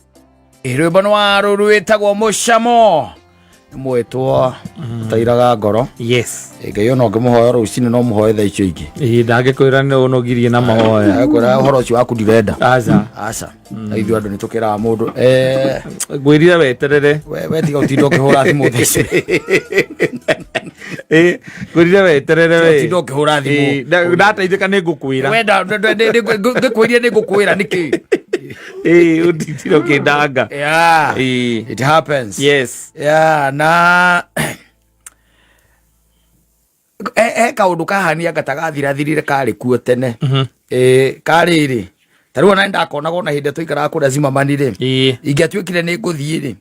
[SPEAKER 1] Rwĩmbo nĩ wa rũru wĩtagwo Mũcamo, nĩ mwĩtwo ũtairaga ngoro.
[SPEAKER 2] Yes.
[SPEAKER 1] Ngai ona ũngĩmũhoya rũcinĩ no mũhoe thaa icio ingĩ.
[SPEAKER 2] Ĩ, ndangĩkwĩra nĩ ũnogirie na mahoya.
[SPEAKER 1] Akwĩra ũhoro ũcio waku ndirenda.
[SPEAKER 2] Aca.
[SPEAKER 1] Aca. Na ithuĩ andũ nĩ tũkĩraga mũndũ
[SPEAKER 2] Ngwĩrire weterere.
[SPEAKER 1] We tiga ũtinda ũkĩhũra thimũ thaa ici.
[SPEAKER 2] Ĩ, ngwĩrire weterere we.
[SPEAKER 1] Ũtinda ũkĩhũra thimũ.
[SPEAKER 2] Ĩ, ndateithĩka nĩ ngũkwĩra.
[SPEAKER 1] Wenda ngĩkwĩrie nĩ ngũkwĩra nĩkĩ?
[SPEAKER 2] Ĩ, ũtindire ũkĩndanga.
[SPEAKER 1] Yeah.
[SPEAKER 2] Ĩ.
[SPEAKER 1] It happens.
[SPEAKER 2] Yes.
[SPEAKER 1] Yeah, na he kaũndũ kahania gatagathirathirire karĩ kuo tene. Karĩ rĩ, ta rĩu ona nĩndakonaga ona hĩndĩ ĩrĩa twaikaraga kũrĩa Zimmerman rĩ, ingĩatuĩkire nĩ ngũthiĩ rĩ,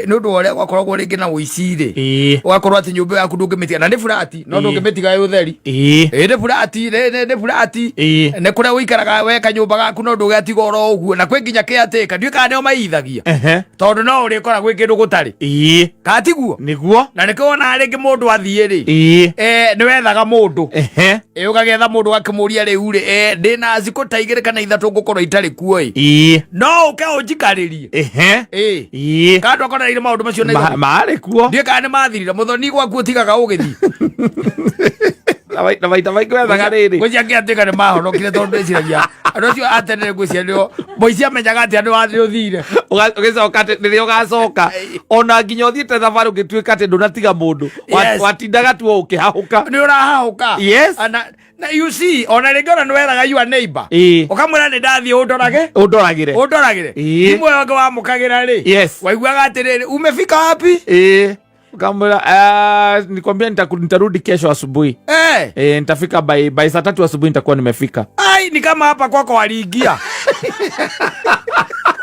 [SPEAKER 1] nĩ ũndũ wa ũrĩa gwakoragwo rĩngĩ na ũici rĩ, ũgakorwo atĩ nyũmba yaku ndũngĩmĩtiga na nĩ burati, no ndũngĩmĩtiga ĩ ũtheri. Ĩ, nĩ burati, nĩ burati. Nĩ kũrĩa ũikaraga we kanyũmba gaku, no ndũgatiga oro ũguo, na kwĩ nginya kĩatĩka, ndiũĩ kana nĩo maithagia, tondũ no ũrĩkora gwĩ kĩndũ gũtarĩ. Katiguo?
[SPEAKER 2] Nĩguo.
[SPEAKER 1] Na nĩkĩo wonaga rĩngĩ mũndũ athiĩ rĩ, nĩ wethaga mũndũ. Ũgagĩetha mũndũ ũgakĩmũria, rĩu rĩ, ndĩna thikũ ta 2 kana 3 ngũkorwo itarĩ kuo ĩ, no ũke ũnjikarĩrie. Kana ndwakoranĩire maũndũ macio Nairobi?
[SPEAKER 2] Marĩ kuo.
[SPEAKER 1] Ndiũĩ kana nĩ mathirire. Mũthoni, gwaku ũtigaga ũgĩthiĩ?
[SPEAKER 2] Na maita maingĩ wethaga rĩrĩ.
[SPEAKER 1] Ngwĩciria ngĩatuĩka nĩ mahonokire, tondũ ndĩciragia andũ acio a tene, ngwĩciria nĩo mũici amenyaga atĩ andũ wathiĩ ũthire.
[SPEAKER 2] Ũgĩcoka atĩ rĩrĩa ũgacoka, ona nginya ũthiĩte thabarĩ ũngĩtuĩka atĩ ndũnatiga mũndũ, watindaga tu o ũkĩhahũka.
[SPEAKER 1] Nĩ ũrahahũka.
[SPEAKER 2] Yes.
[SPEAKER 1] Na you see, ona rĩngĩ ona nĩ weraga your neighbor, ũkamwĩra nĩ ndathiĩ, ũndorage.
[SPEAKER 2] Ũndoragĩre.
[SPEAKER 1] Ũndoragĩre. Thimũ ĩyo ĩngĩ wamũkagĩra rĩ, waiguaga atĩrĩrĩ, umefika wapi?
[SPEAKER 2] Ĩĩ, ukamwĩra, nikwambia nitarudi kesho asubuhi. Nitafika by saa 3 asubuhi, nitakuwa nimefika.
[SPEAKER 1] Ai, ni kama hapa kwako waliingia.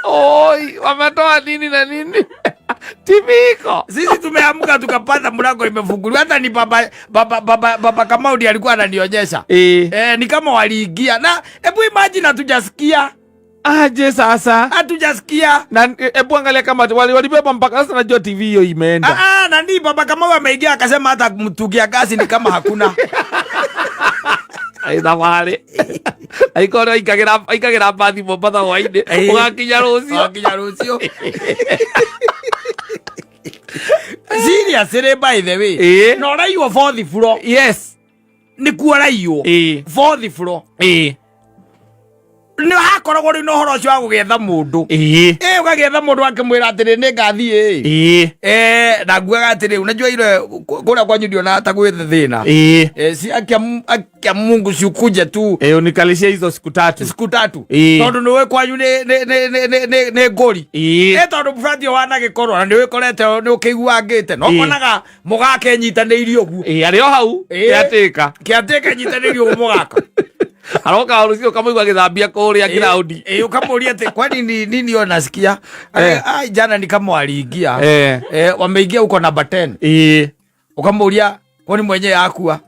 [SPEAKER 2] Oi, wametoa nini na nini? TV iko.
[SPEAKER 1] Sisi tumeamka tukapata mlango imefunguliwa. Hata ni baba Kamau ndiye alikuwa ananionyesha. Ni kama waliingia. Na hebu imagine hatujasikia.
[SPEAKER 2] Aje sasa?
[SPEAKER 1] Hatujasikia.
[SPEAKER 2] Na hebu angalia kama walibeba mpaka sasa, najua TV hiyo imeenda.
[SPEAKER 1] Na ni baba Kamau ameingia akasema hata mtungi ya gasi ni kama hakuna.
[SPEAKER 2] Ai, thabarĩ. Aikorwo aikagĩra mbathi Mombatha hwainĩ, ũgakinya rũciũ.
[SPEAKER 1] Ũgakinya rũciũ. Seriously, by the way. Na ũraiywo fourth floor. Nĩkuo ũraiywo. Fourth floor. Nĩ hakoragwo rĩu na ũhoro ũcio wa gũgĩetha mũndũ. Ũgagĩetha mũndũ akĩmwĩra atĩrĩ, nĩ ngathiĩ ĩ. Na nguaga atĩrĩ, unajua ile kũrĩa kwanyu ndionaga ta gwĩ thĩna. Si akia Mungu si ukuje tu.
[SPEAKER 2] Unikalishie hizo siku 3.
[SPEAKER 1] Siku 3. Tondũ nĩũĩ kwanyu nĩ ngũri. Tondũ burati ĩyo wanagĩkorwo na nĩũgĩkorete nĩ ũkĩiguangĩte. No ũkonaga mũgaka enyitanĩirie ũguo.
[SPEAKER 2] Arĩ o hau, kĩatĩka.
[SPEAKER 1] Kĩatĩka enyitanĩirie ũguo mũgaka.
[SPEAKER 2] Aroka rũciũ ũkamũigua agĩthambia kũrĩa ground.
[SPEAKER 1] Ũkamũria atĩ kwani ni nini unasikia? Ai, jana ni kama waliingia. Wameingia huko namba 10. Ukamũria kwani mwenyewe akua?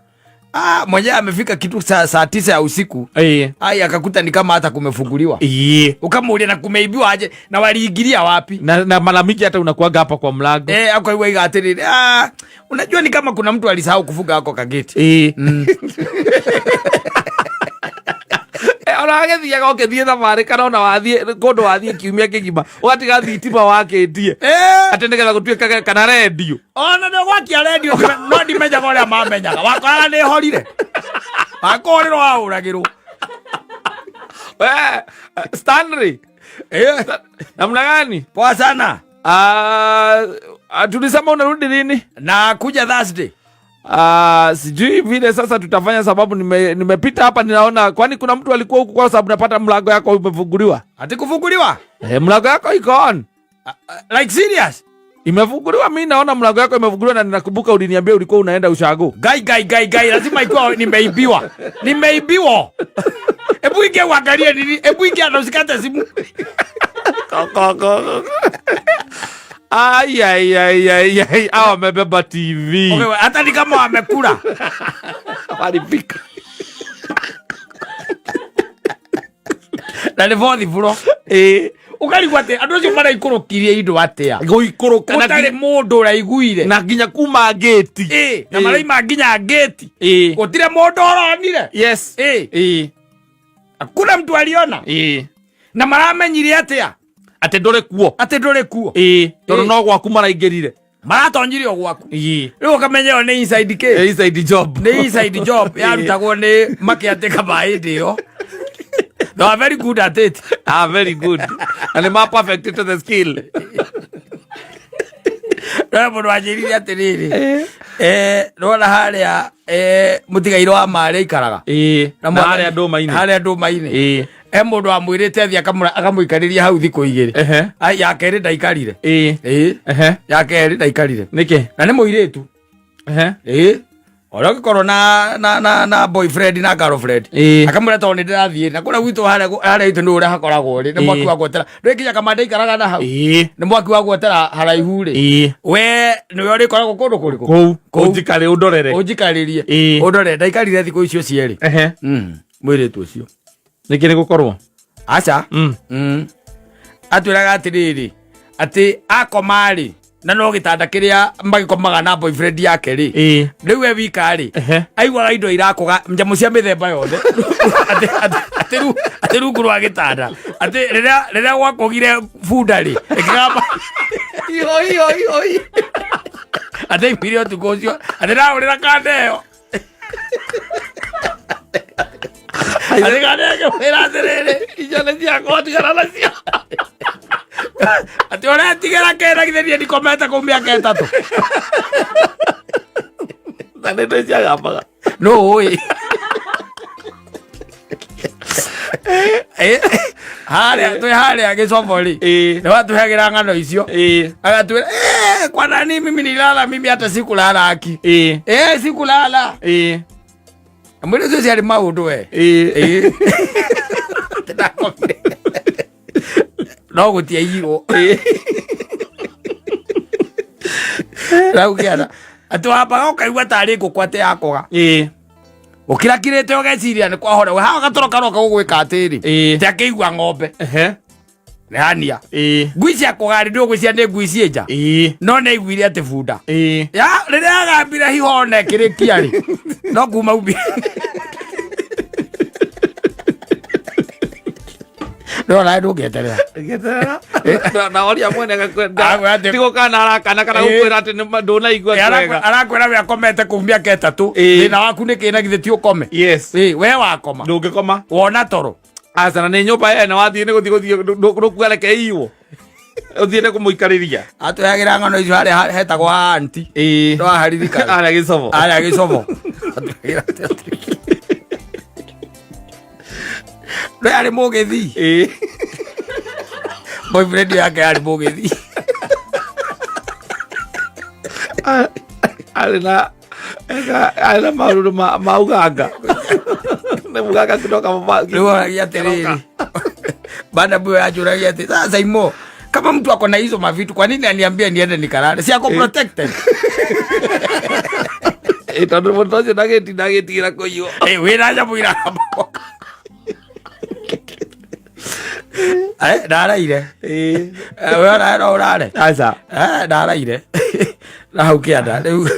[SPEAKER 1] Ah, mwenyewe amefika kitu saa 9 ya usiku. Ai, akakuta ni kama hata kumefunguliwa. Ukamuulia na kumeibiwa aje na waliingilia wapi?
[SPEAKER 2] Na mara mingi hata unakuaga hapa kwa mlango.
[SPEAKER 1] Eh, akaigua atiriri, ah, unajua ni kama kuna mtu alisahau kufunga hako kageti.
[SPEAKER 2] Ona wagĩthiaga ũkĩthiĩ thabarĩ kana ona wathiĩ kũndũ, wathiĩ kiumia kĩgima ũgatiga thitima wakĩtie atĩ nĩgetha gũtuĩkage kana rendio.
[SPEAKER 1] Ona nĩ gwakia rendio, no ndimenyaga ũrĩa mamenyaga, wakoraga nĩ horire, wakũhũrĩrwo wahũragĩrwo.
[SPEAKER 2] Stanley, namna gani?
[SPEAKER 1] Poa sana.
[SPEAKER 2] Tulisema unarudi lini?
[SPEAKER 1] Na kuja Thursday.
[SPEAKER 2] Sijui vile sasa tutafanya sababu nimepita hapa ninaona kwani kuna mtu alikuwa huku, kwa sababu napata mlango yako umefunguliwa.
[SPEAKER 1] Ati kufunguliwa?
[SPEAKER 2] Eh, mlango yako iko on.
[SPEAKER 1] Like serious?
[SPEAKER 2] Imefunguliwa, mimi naona mlango yako imefunguliwa na ninakumbuka uliniambia ulikuwa unaenda ushago.
[SPEAKER 1] Gai gai gai gai, lazima ikuwa nimeibiwa. Nimeibiwa. Hebu ingia uangalie nini? Hebu ingia na usikate simu.
[SPEAKER 2] Ai ai ai ai ai, hao wamebeba TV.
[SPEAKER 1] Okay, hata ni kama wamekula.
[SPEAKER 2] Walipika.
[SPEAKER 1] Na nĩ bothi buro. Ũkarigwo atĩ andũ acio maraikũrũkirie indo atĩa?
[SPEAKER 2] Gũikũrũka na
[SPEAKER 1] Gũtarĩ mũndũ ũraiguire.
[SPEAKER 2] Na nginya kuma ngĩti.
[SPEAKER 1] Na maraima nginya ngĩti. Gũtirĩ mũndũ ũronire.
[SPEAKER 2] Yes.
[SPEAKER 1] Hakuna mtu aliona. Na maramenyire atĩa?
[SPEAKER 2] Atĩ ndũrĩ kuo.
[SPEAKER 1] Atĩ ndũrĩ kuo.
[SPEAKER 2] Tondũ no gwaku maraingĩrire.
[SPEAKER 1] Maratonyire o gwaku. Rĩu ũkamenya ĩyo nĩ inside case.
[SPEAKER 2] Inside job.
[SPEAKER 1] Nĩ inside job yarutagwo nĩ makĩatĩka ma hĩndĩ ĩyo. They are very good at it.
[SPEAKER 2] Ah, very good. And they are perfect to the skill.
[SPEAKER 1] No mũndũ wanjĩrire atĩrĩrĩ, nĩwona harĩa, mũtigairĩ wa marĩa aikaraga.
[SPEAKER 2] Na harĩa ndũma-inĩ.
[SPEAKER 1] Harĩa ndũma-inĩ. He mũndũ wamwĩrĩte athiĩ akamũikarĩria hau thikũ 2. Ai, ya kerĩ ndaikarire. Ya kerĩ ndaikarire.
[SPEAKER 2] Nĩkĩ?
[SPEAKER 1] Na nĩ mũirĩtu. Ona ũngĩkorwo na boyfriend na girlfriend. Akamwĩra tondũ nĩ ndĩrathiĩ. Na kũrĩa gwitũ harĩa gwitũ nĩ ũrĩa hakoragwo rĩ, nĩ mwaki wa gwetera. Ndũĩ nginya kamande aikaraga na hau. Nĩ mwaki wa gwetera haraihu rĩ. We nĩwe ũrĩkoragwo kũndũ kũrĩkũ?
[SPEAKER 2] Kũu.
[SPEAKER 1] Kũu.
[SPEAKER 2] Ũnjikarĩ, ũndorere.
[SPEAKER 1] Ũnjikarĩrie. Ũndorere. Ndaikarire thikũ icio cierĩ. Mũirĩtu ũcio.
[SPEAKER 2] Nĩkĩ nĩ gũkorwo?
[SPEAKER 1] Aca. Atwĩraga atĩrĩrĩ, atĩ akoma rĩ, na no gĩtanda kĩrĩa magĩkomaga na boyfriend yake rĩ. Rĩu we wika rĩ, aiguaga indo irakũga nyamũ cia mĩthemba yothe. Atĩ rungu rwa gĩtanda. Atĩ rĩrĩa gwakũgire bunda rĩ, ĩkĩgamba.
[SPEAKER 2] Iho, iho, iho, iho.
[SPEAKER 1] Atĩ aiguire ũtukũ ũcio, atĩ ndahũrĩra kanda ĩyo. Atĩ kanda ĩyo ĩkĩmwĩra atĩrĩrĩ,
[SPEAKER 2] icio nĩ ciakwa, tigana nacio.
[SPEAKER 1] Atĩ ũretigĩra kĩ na githĩ niĩ ndikomete kũu mĩaka 3?
[SPEAKER 2] Na nĩ ndĩ ciagambaga.
[SPEAKER 1] No ũĩ. Harĩa, twĩ harĩa gĩcomo rĩ. Nĩ watũheagĩra ng'ano icio. Agatwĩra, kwa nani mimi nilala, mimi hata sikulala aki. Sikulala. Mwĩrĩ ũcio ciarĩ maũndũ we. Ndakomire. No gũtiaiyirwo. Rau kĩara. Atĩ wambaga ũkaigua tarĩ ngũkũ atĩ yakũga. Ũkirakirĩte ũgeciria nĩ kwahora. We haha gatoro karoka gũgwĩka atĩrĩ. Atĩ akĩigua ng'ombe. Nĩ hania. Ngui cia kũga rĩ, ndũgwĩciria nĩ ngui ciĩ nja? No nĩ aiguire atĩ bunda. Ya, rĩrĩa agambire hiho na ĩkĩrĩkia rĩ, no kuma umbi. No nawe ndũngĩeterera.
[SPEAKER 2] Ndũngĩeterera. Na oria mwene agakwenda.
[SPEAKER 1] Arakwĩra atĩ-
[SPEAKER 2] Ti gũkana arakana kana gũkwĩra atĩ nĩ ndũnaigua wega.
[SPEAKER 1] Arakwĩra we akomete kũu mĩaka 3. Thĩna waku nĩ kĩ na githĩ ti ũkome? We wakoma.
[SPEAKER 2] Ndũngĩkoma.
[SPEAKER 1] Wona toro.
[SPEAKER 2] Aca, na nĩ nyũmba ene wathiĩ nĩ gũthiĩ gũthiĩ, ndũkuga reke iywo. Ũthiĩ nĩ kũmũikarĩria.
[SPEAKER 1] Atũheagĩra ng'ano icio harĩa hetagwo ha auntie. No aharirikana.
[SPEAKER 2] Harĩa gĩcobo.
[SPEAKER 1] Harĩa gĩcobo. Atũheagĩra atĩ- No yarĩ mũgĩthi. Boyfriend yake yarĩ mũgĩthi.
[SPEAKER 2] Arĩ na arĩ na maũndũ ma Uganda. Nĩ Muganga kutoka Mombasa.
[SPEAKER 1] Rĩu oragia atĩrĩrĩ. Bana bwe anjũragia atĩ, sasa Imo, kama mtu ako na hizo mavitu, kwa nini aniambie niende nikalale? Si ako protected.
[SPEAKER 2] Tondũ mũndũ ũcio ndagĩtinda agĩtigĩra kũiywo.
[SPEAKER 1] Wĩna nyamũ iraramba. Ndaraire. We ona no ũrare?
[SPEAKER 2] Aca.
[SPEAKER 1] Ndaraire na hau kĩanda. Rĩu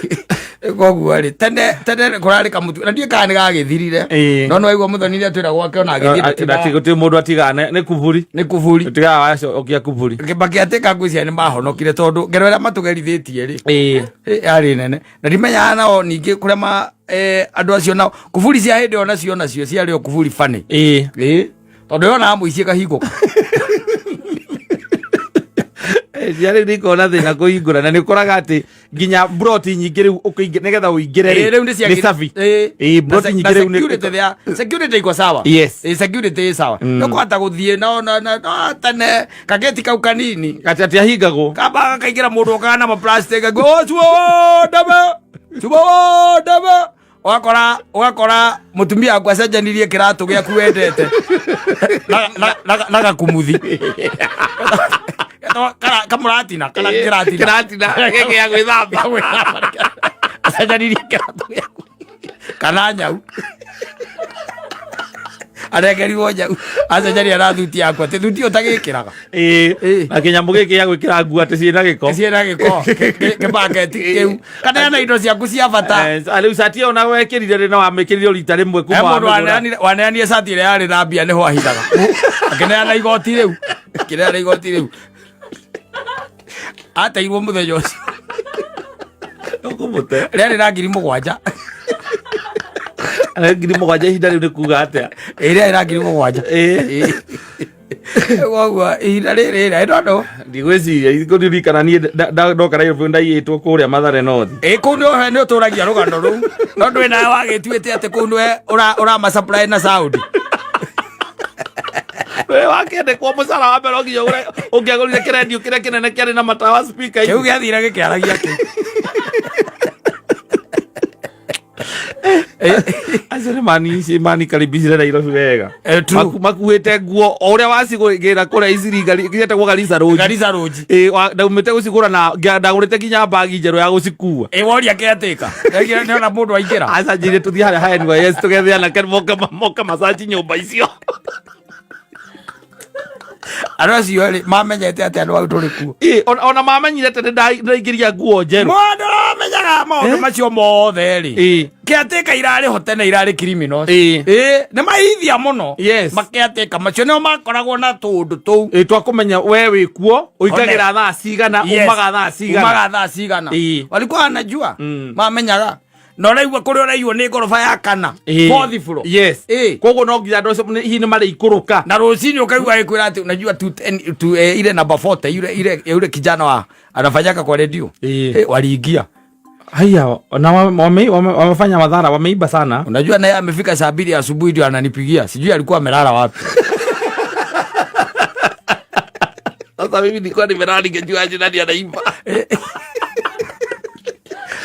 [SPEAKER 1] koguo rĩ, tene tene kũrarĩ kamũtu na ndiĩ kana nĩ gagĩthirire. No nĩ waigua Mũthoni nĩ atwĩra gwake ona agĩthiĩ ndatiga-
[SPEAKER 2] Gũtirĩ mũndũ atigaga, nĩ kuburi.
[SPEAKER 1] Nĩ kuburi.
[SPEAKER 2] Tigaga wacokia kuburi.
[SPEAKER 1] Makĩatĩka ngwĩciria nĩ mahonokire tondũ ngero ĩrĩa matũgerithĩtie rĩ, yarĩ nene na ndimenyaga nao ningĩ kũrĩa ma andũ acio nao kuburi cia hĩndĩ ĩyo nacio nacio ciarĩ o kuburi bani. Tondũ yonaga mũici ĩkahingũka.
[SPEAKER 2] Cia rĩu nĩ ikoragwo na thĩna kũhingũra, na nĩ ũkoraga atĩ nginya mburoti nyingĩ rĩu nĩgetha ũingĩre rĩ,
[SPEAKER 1] Rĩu nĩ
[SPEAKER 2] nĩ cabi. Mburoti nyingĩ rĩu nĩ
[SPEAKER 1] security there, security iko sawa. Security ĩ sawa. Nĩ kũhota gũthiĩ no tene kageti kau kanini
[SPEAKER 2] Atĩ atĩ ahingagwo.
[SPEAKER 1] Kamba gakaingĩra mũndũ okaga na maplastic oh, cuo ndebe cuo ndebe, ũgakora mũtumia waku acenjanirie kĩratũ gĩaku wendete na gakumuthi kamũratina kana kĩratina.
[SPEAKER 2] Kĩratina gĩkĩ gĩa gwĩthamba.
[SPEAKER 1] Acenjanirie kĩratũ gĩaku kana nyau, arengerirwo nyau, acenjania na thuti yaku, atĩ thuti ũtagĩkĩraga.
[SPEAKER 2] Na kĩnyamũ gĩkĩ gĩa gwĩkĩra nguo atĩ ciĩna gĩko.
[SPEAKER 1] Ciĩna gĩko, kĩbaketi kĩu, kana na indo ciaku cia bata.
[SPEAKER 2] Rĩu cati ĩyo na wekĩrire rĩ, na wamĩkĩrire rita rĩmwe
[SPEAKER 1] kuma mũndũ wamĩgũra. Waneanire cati ĩrĩa yarĩ na mbia nĩho ahithaga, akĩneana igoti rĩu, akĩneana igoti rĩu ateirwo mũthenya ũcio.
[SPEAKER 2] Ũkũmũte.
[SPEAKER 1] Rĩarĩ na 7,000.
[SPEAKER 2] 7,000 ihinda rĩu nĩ kuga atĩa?
[SPEAKER 1] Ĩ, rĩarĩ na 7,000. Koguo ihinda rĩrĩ rĩ, I don't know.
[SPEAKER 2] Ndigwĩciria kũririkana niĩ ndoka Nairobi ndaiyĩtwo kũrĩa Mathare North.
[SPEAKER 1] Ĩ, kũu nĩ ũtũragia rũgano rũu, no ndwĩ nawe wagĩtuĩte atĩ kũu nĩwe ũrama supply na sound.
[SPEAKER 2] We wakĩandĩkwo mũcara wa mbere nginya ũgũre, ũngĩagũrire kĩrendio kĩrĩa kĩnene kĩarĩ na matawa speaker.
[SPEAKER 1] Kĩu gĩathire gĩkĩaragia kĩu.
[SPEAKER 2] Acio nĩ mani manikaribicire Nairobi wega.
[SPEAKER 1] True.
[SPEAKER 2] Makuĩte nguo o ũrĩa wacigũrĩra kũrĩa Isiri cietagwo Garissa Road.
[SPEAKER 1] Garissa Road.
[SPEAKER 2] Ndaumĩte gũcigũra na ndagũrĩte nginya mbagi njerũ ya gũcikua.
[SPEAKER 1] Ĩ, woria kĩatĩka nĩona mũndũ aingĩra.
[SPEAKER 2] Aca njĩre tũthiĩ harĩa ha NYS tũgethe anake moke macaci nyũmba icio.
[SPEAKER 1] Andũ acio rĩ, mamenyete atĩ andũ au tũrĩ kuo?
[SPEAKER 2] Ona mamenyire atĩ nĩ ndaingĩria nguo njerũ.
[SPEAKER 1] Mũndũ amenyaga maũndũ macio mothe rĩ. Kĩatĩka irarĩ ho tene, irarĩ criminals. Nĩ mahithia mũno. Makĩatĩka macio nĩo makoragwo na tũũndũ tũu.
[SPEAKER 2] Twakũmenya we wĩ kuo, ũingagĩra thaa cigana, umaga thaa cigana.
[SPEAKER 1] Umaga thaa cigana. Walikuwa wanajua. Mamenyaga na ũraigua kũrĩa ũraiywo nĩ ngoroba ya kana, fourth floor.
[SPEAKER 2] Koguo no nginya andũ acio hihi nĩ marĩikũrũka.
[SPEAKER 1] Na rũcinĩ ũkaigua agĩkwĩra atĩ unajua tu, ten, tu ile namba 40 yule ile yule kijana wa anafanyaka kwa redio, waliingia.
[SPEAKER 2] Haya, na wamefanya madhara, wameiba sana.
[SPEAKER 1] Unajua naye amefika saa 2 asubuhi ndio ananipigia, sijui alikuwa amelala wapi.
[SPEAKER 2] Sasa mimi nilikuwa nimelala, ningejua aje nani anaiba?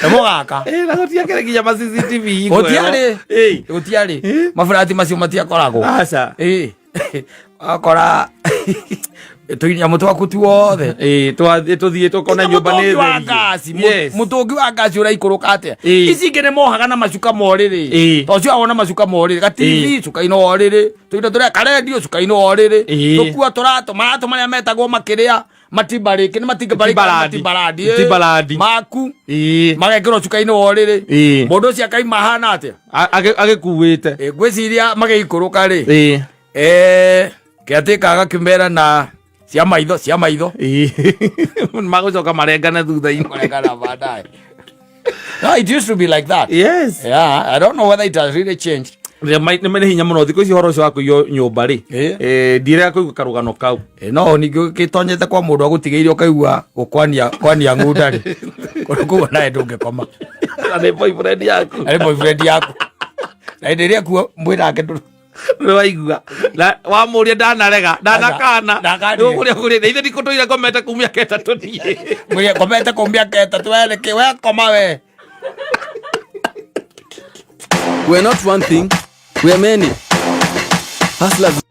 [SPEAKER 1] Nĩ mũgaka.
[SPEAKER 2] Na gũtiakĩrĩ nginya ma CCTV hingo ĩyo.
[SPEAKER 1] Gũtiarĩ. Gũtiarĩ maburati macio matiakoragwo.
[SPEAKER 2] Aca.
[SPEAKER 1] Akora tũnyamũ twaku tuothe.
[SPEAKER 2] Tũthiĩ tũkone nyũmba nĩ
[SPEAKER 1] Mũtũngi wa
[SPEAKER 2] therie.
[SPEAKER 1] ngasi, mũtũngi wa ngasi ũraikũrũka atĩa? Ici ingĩ nĩ mohaga na macuka ma ũrĩrĩ. To ũcio wona macuka ma ũrĩrĩ, ga TV cuka-inĩ wa ũrĩrĩ, tũindo tũrĩa karendio cuka-inĩ wa ũrĩrĩ, tũkua tũratũ, maratũ marĩa metagwo makĩrĩa matimbarĩki nĩ matimbarĩki.
[SPEAKER 2] Timbalandi.
[SPEAKER 1] Matimbarandi,
[SPEAKER 2] Timbalandi.
[SPEAKER 1] Maku magekĩrwo cuka-inĩ wa ũrĩrĩ. Mũndũ ũcio akaima ahana atĩa?
[SPEAKER 2] Agĩkuĩte.
[SPEAKER 1] Ngwĩciria magĩikũrũka rĩ, kĩatĩka agakĩmera na cia maitho, cia maitho.
[SPEAKER 2] Magũcoka marengane thutha-inĩ.
[SPEAKER 1] Marengana baadaye. No, it used to be like that. Yeah, I don't know whether it has really changed.
[SPEAKER 2] Nĩ hinya mũno thikũ ici ũhoro ũcio wa kũiywo nyũmba rĩ. Ndirega kũigua karũgano kau.
[SPEAKER 1] No ningĩ ũgĩtonyete kwa mũndũ agũtigĩire ũkaigua gũkwania kwania ng'unda rĩ, kũu nawe ndũngĩkoma.
[SPEAKER 2] Na nĩ boyfriend yaku.
[SPEAKER 1] Na nĩ boyfriend yaku, na hĩndĩ ĩrĩa kuo mwĩnake ndũrũ.
[SPEAKER 2] Nĩ waigua na wamũria ndanarega ndanakana.
[SPEAKER 1] Ndakanire.
[SPEAKER 2] Nĩũkũrĩa kũrĩa na ithe ndikũtũire ngomete kuu mĩaka 3 niĩ.
[SPEAKER 1] Mwĩre ngomete kũu mĩaka 3 we nĩkĩ we koma we.
[SPEAKER 5] We are not one thing, we are many. Hustlers.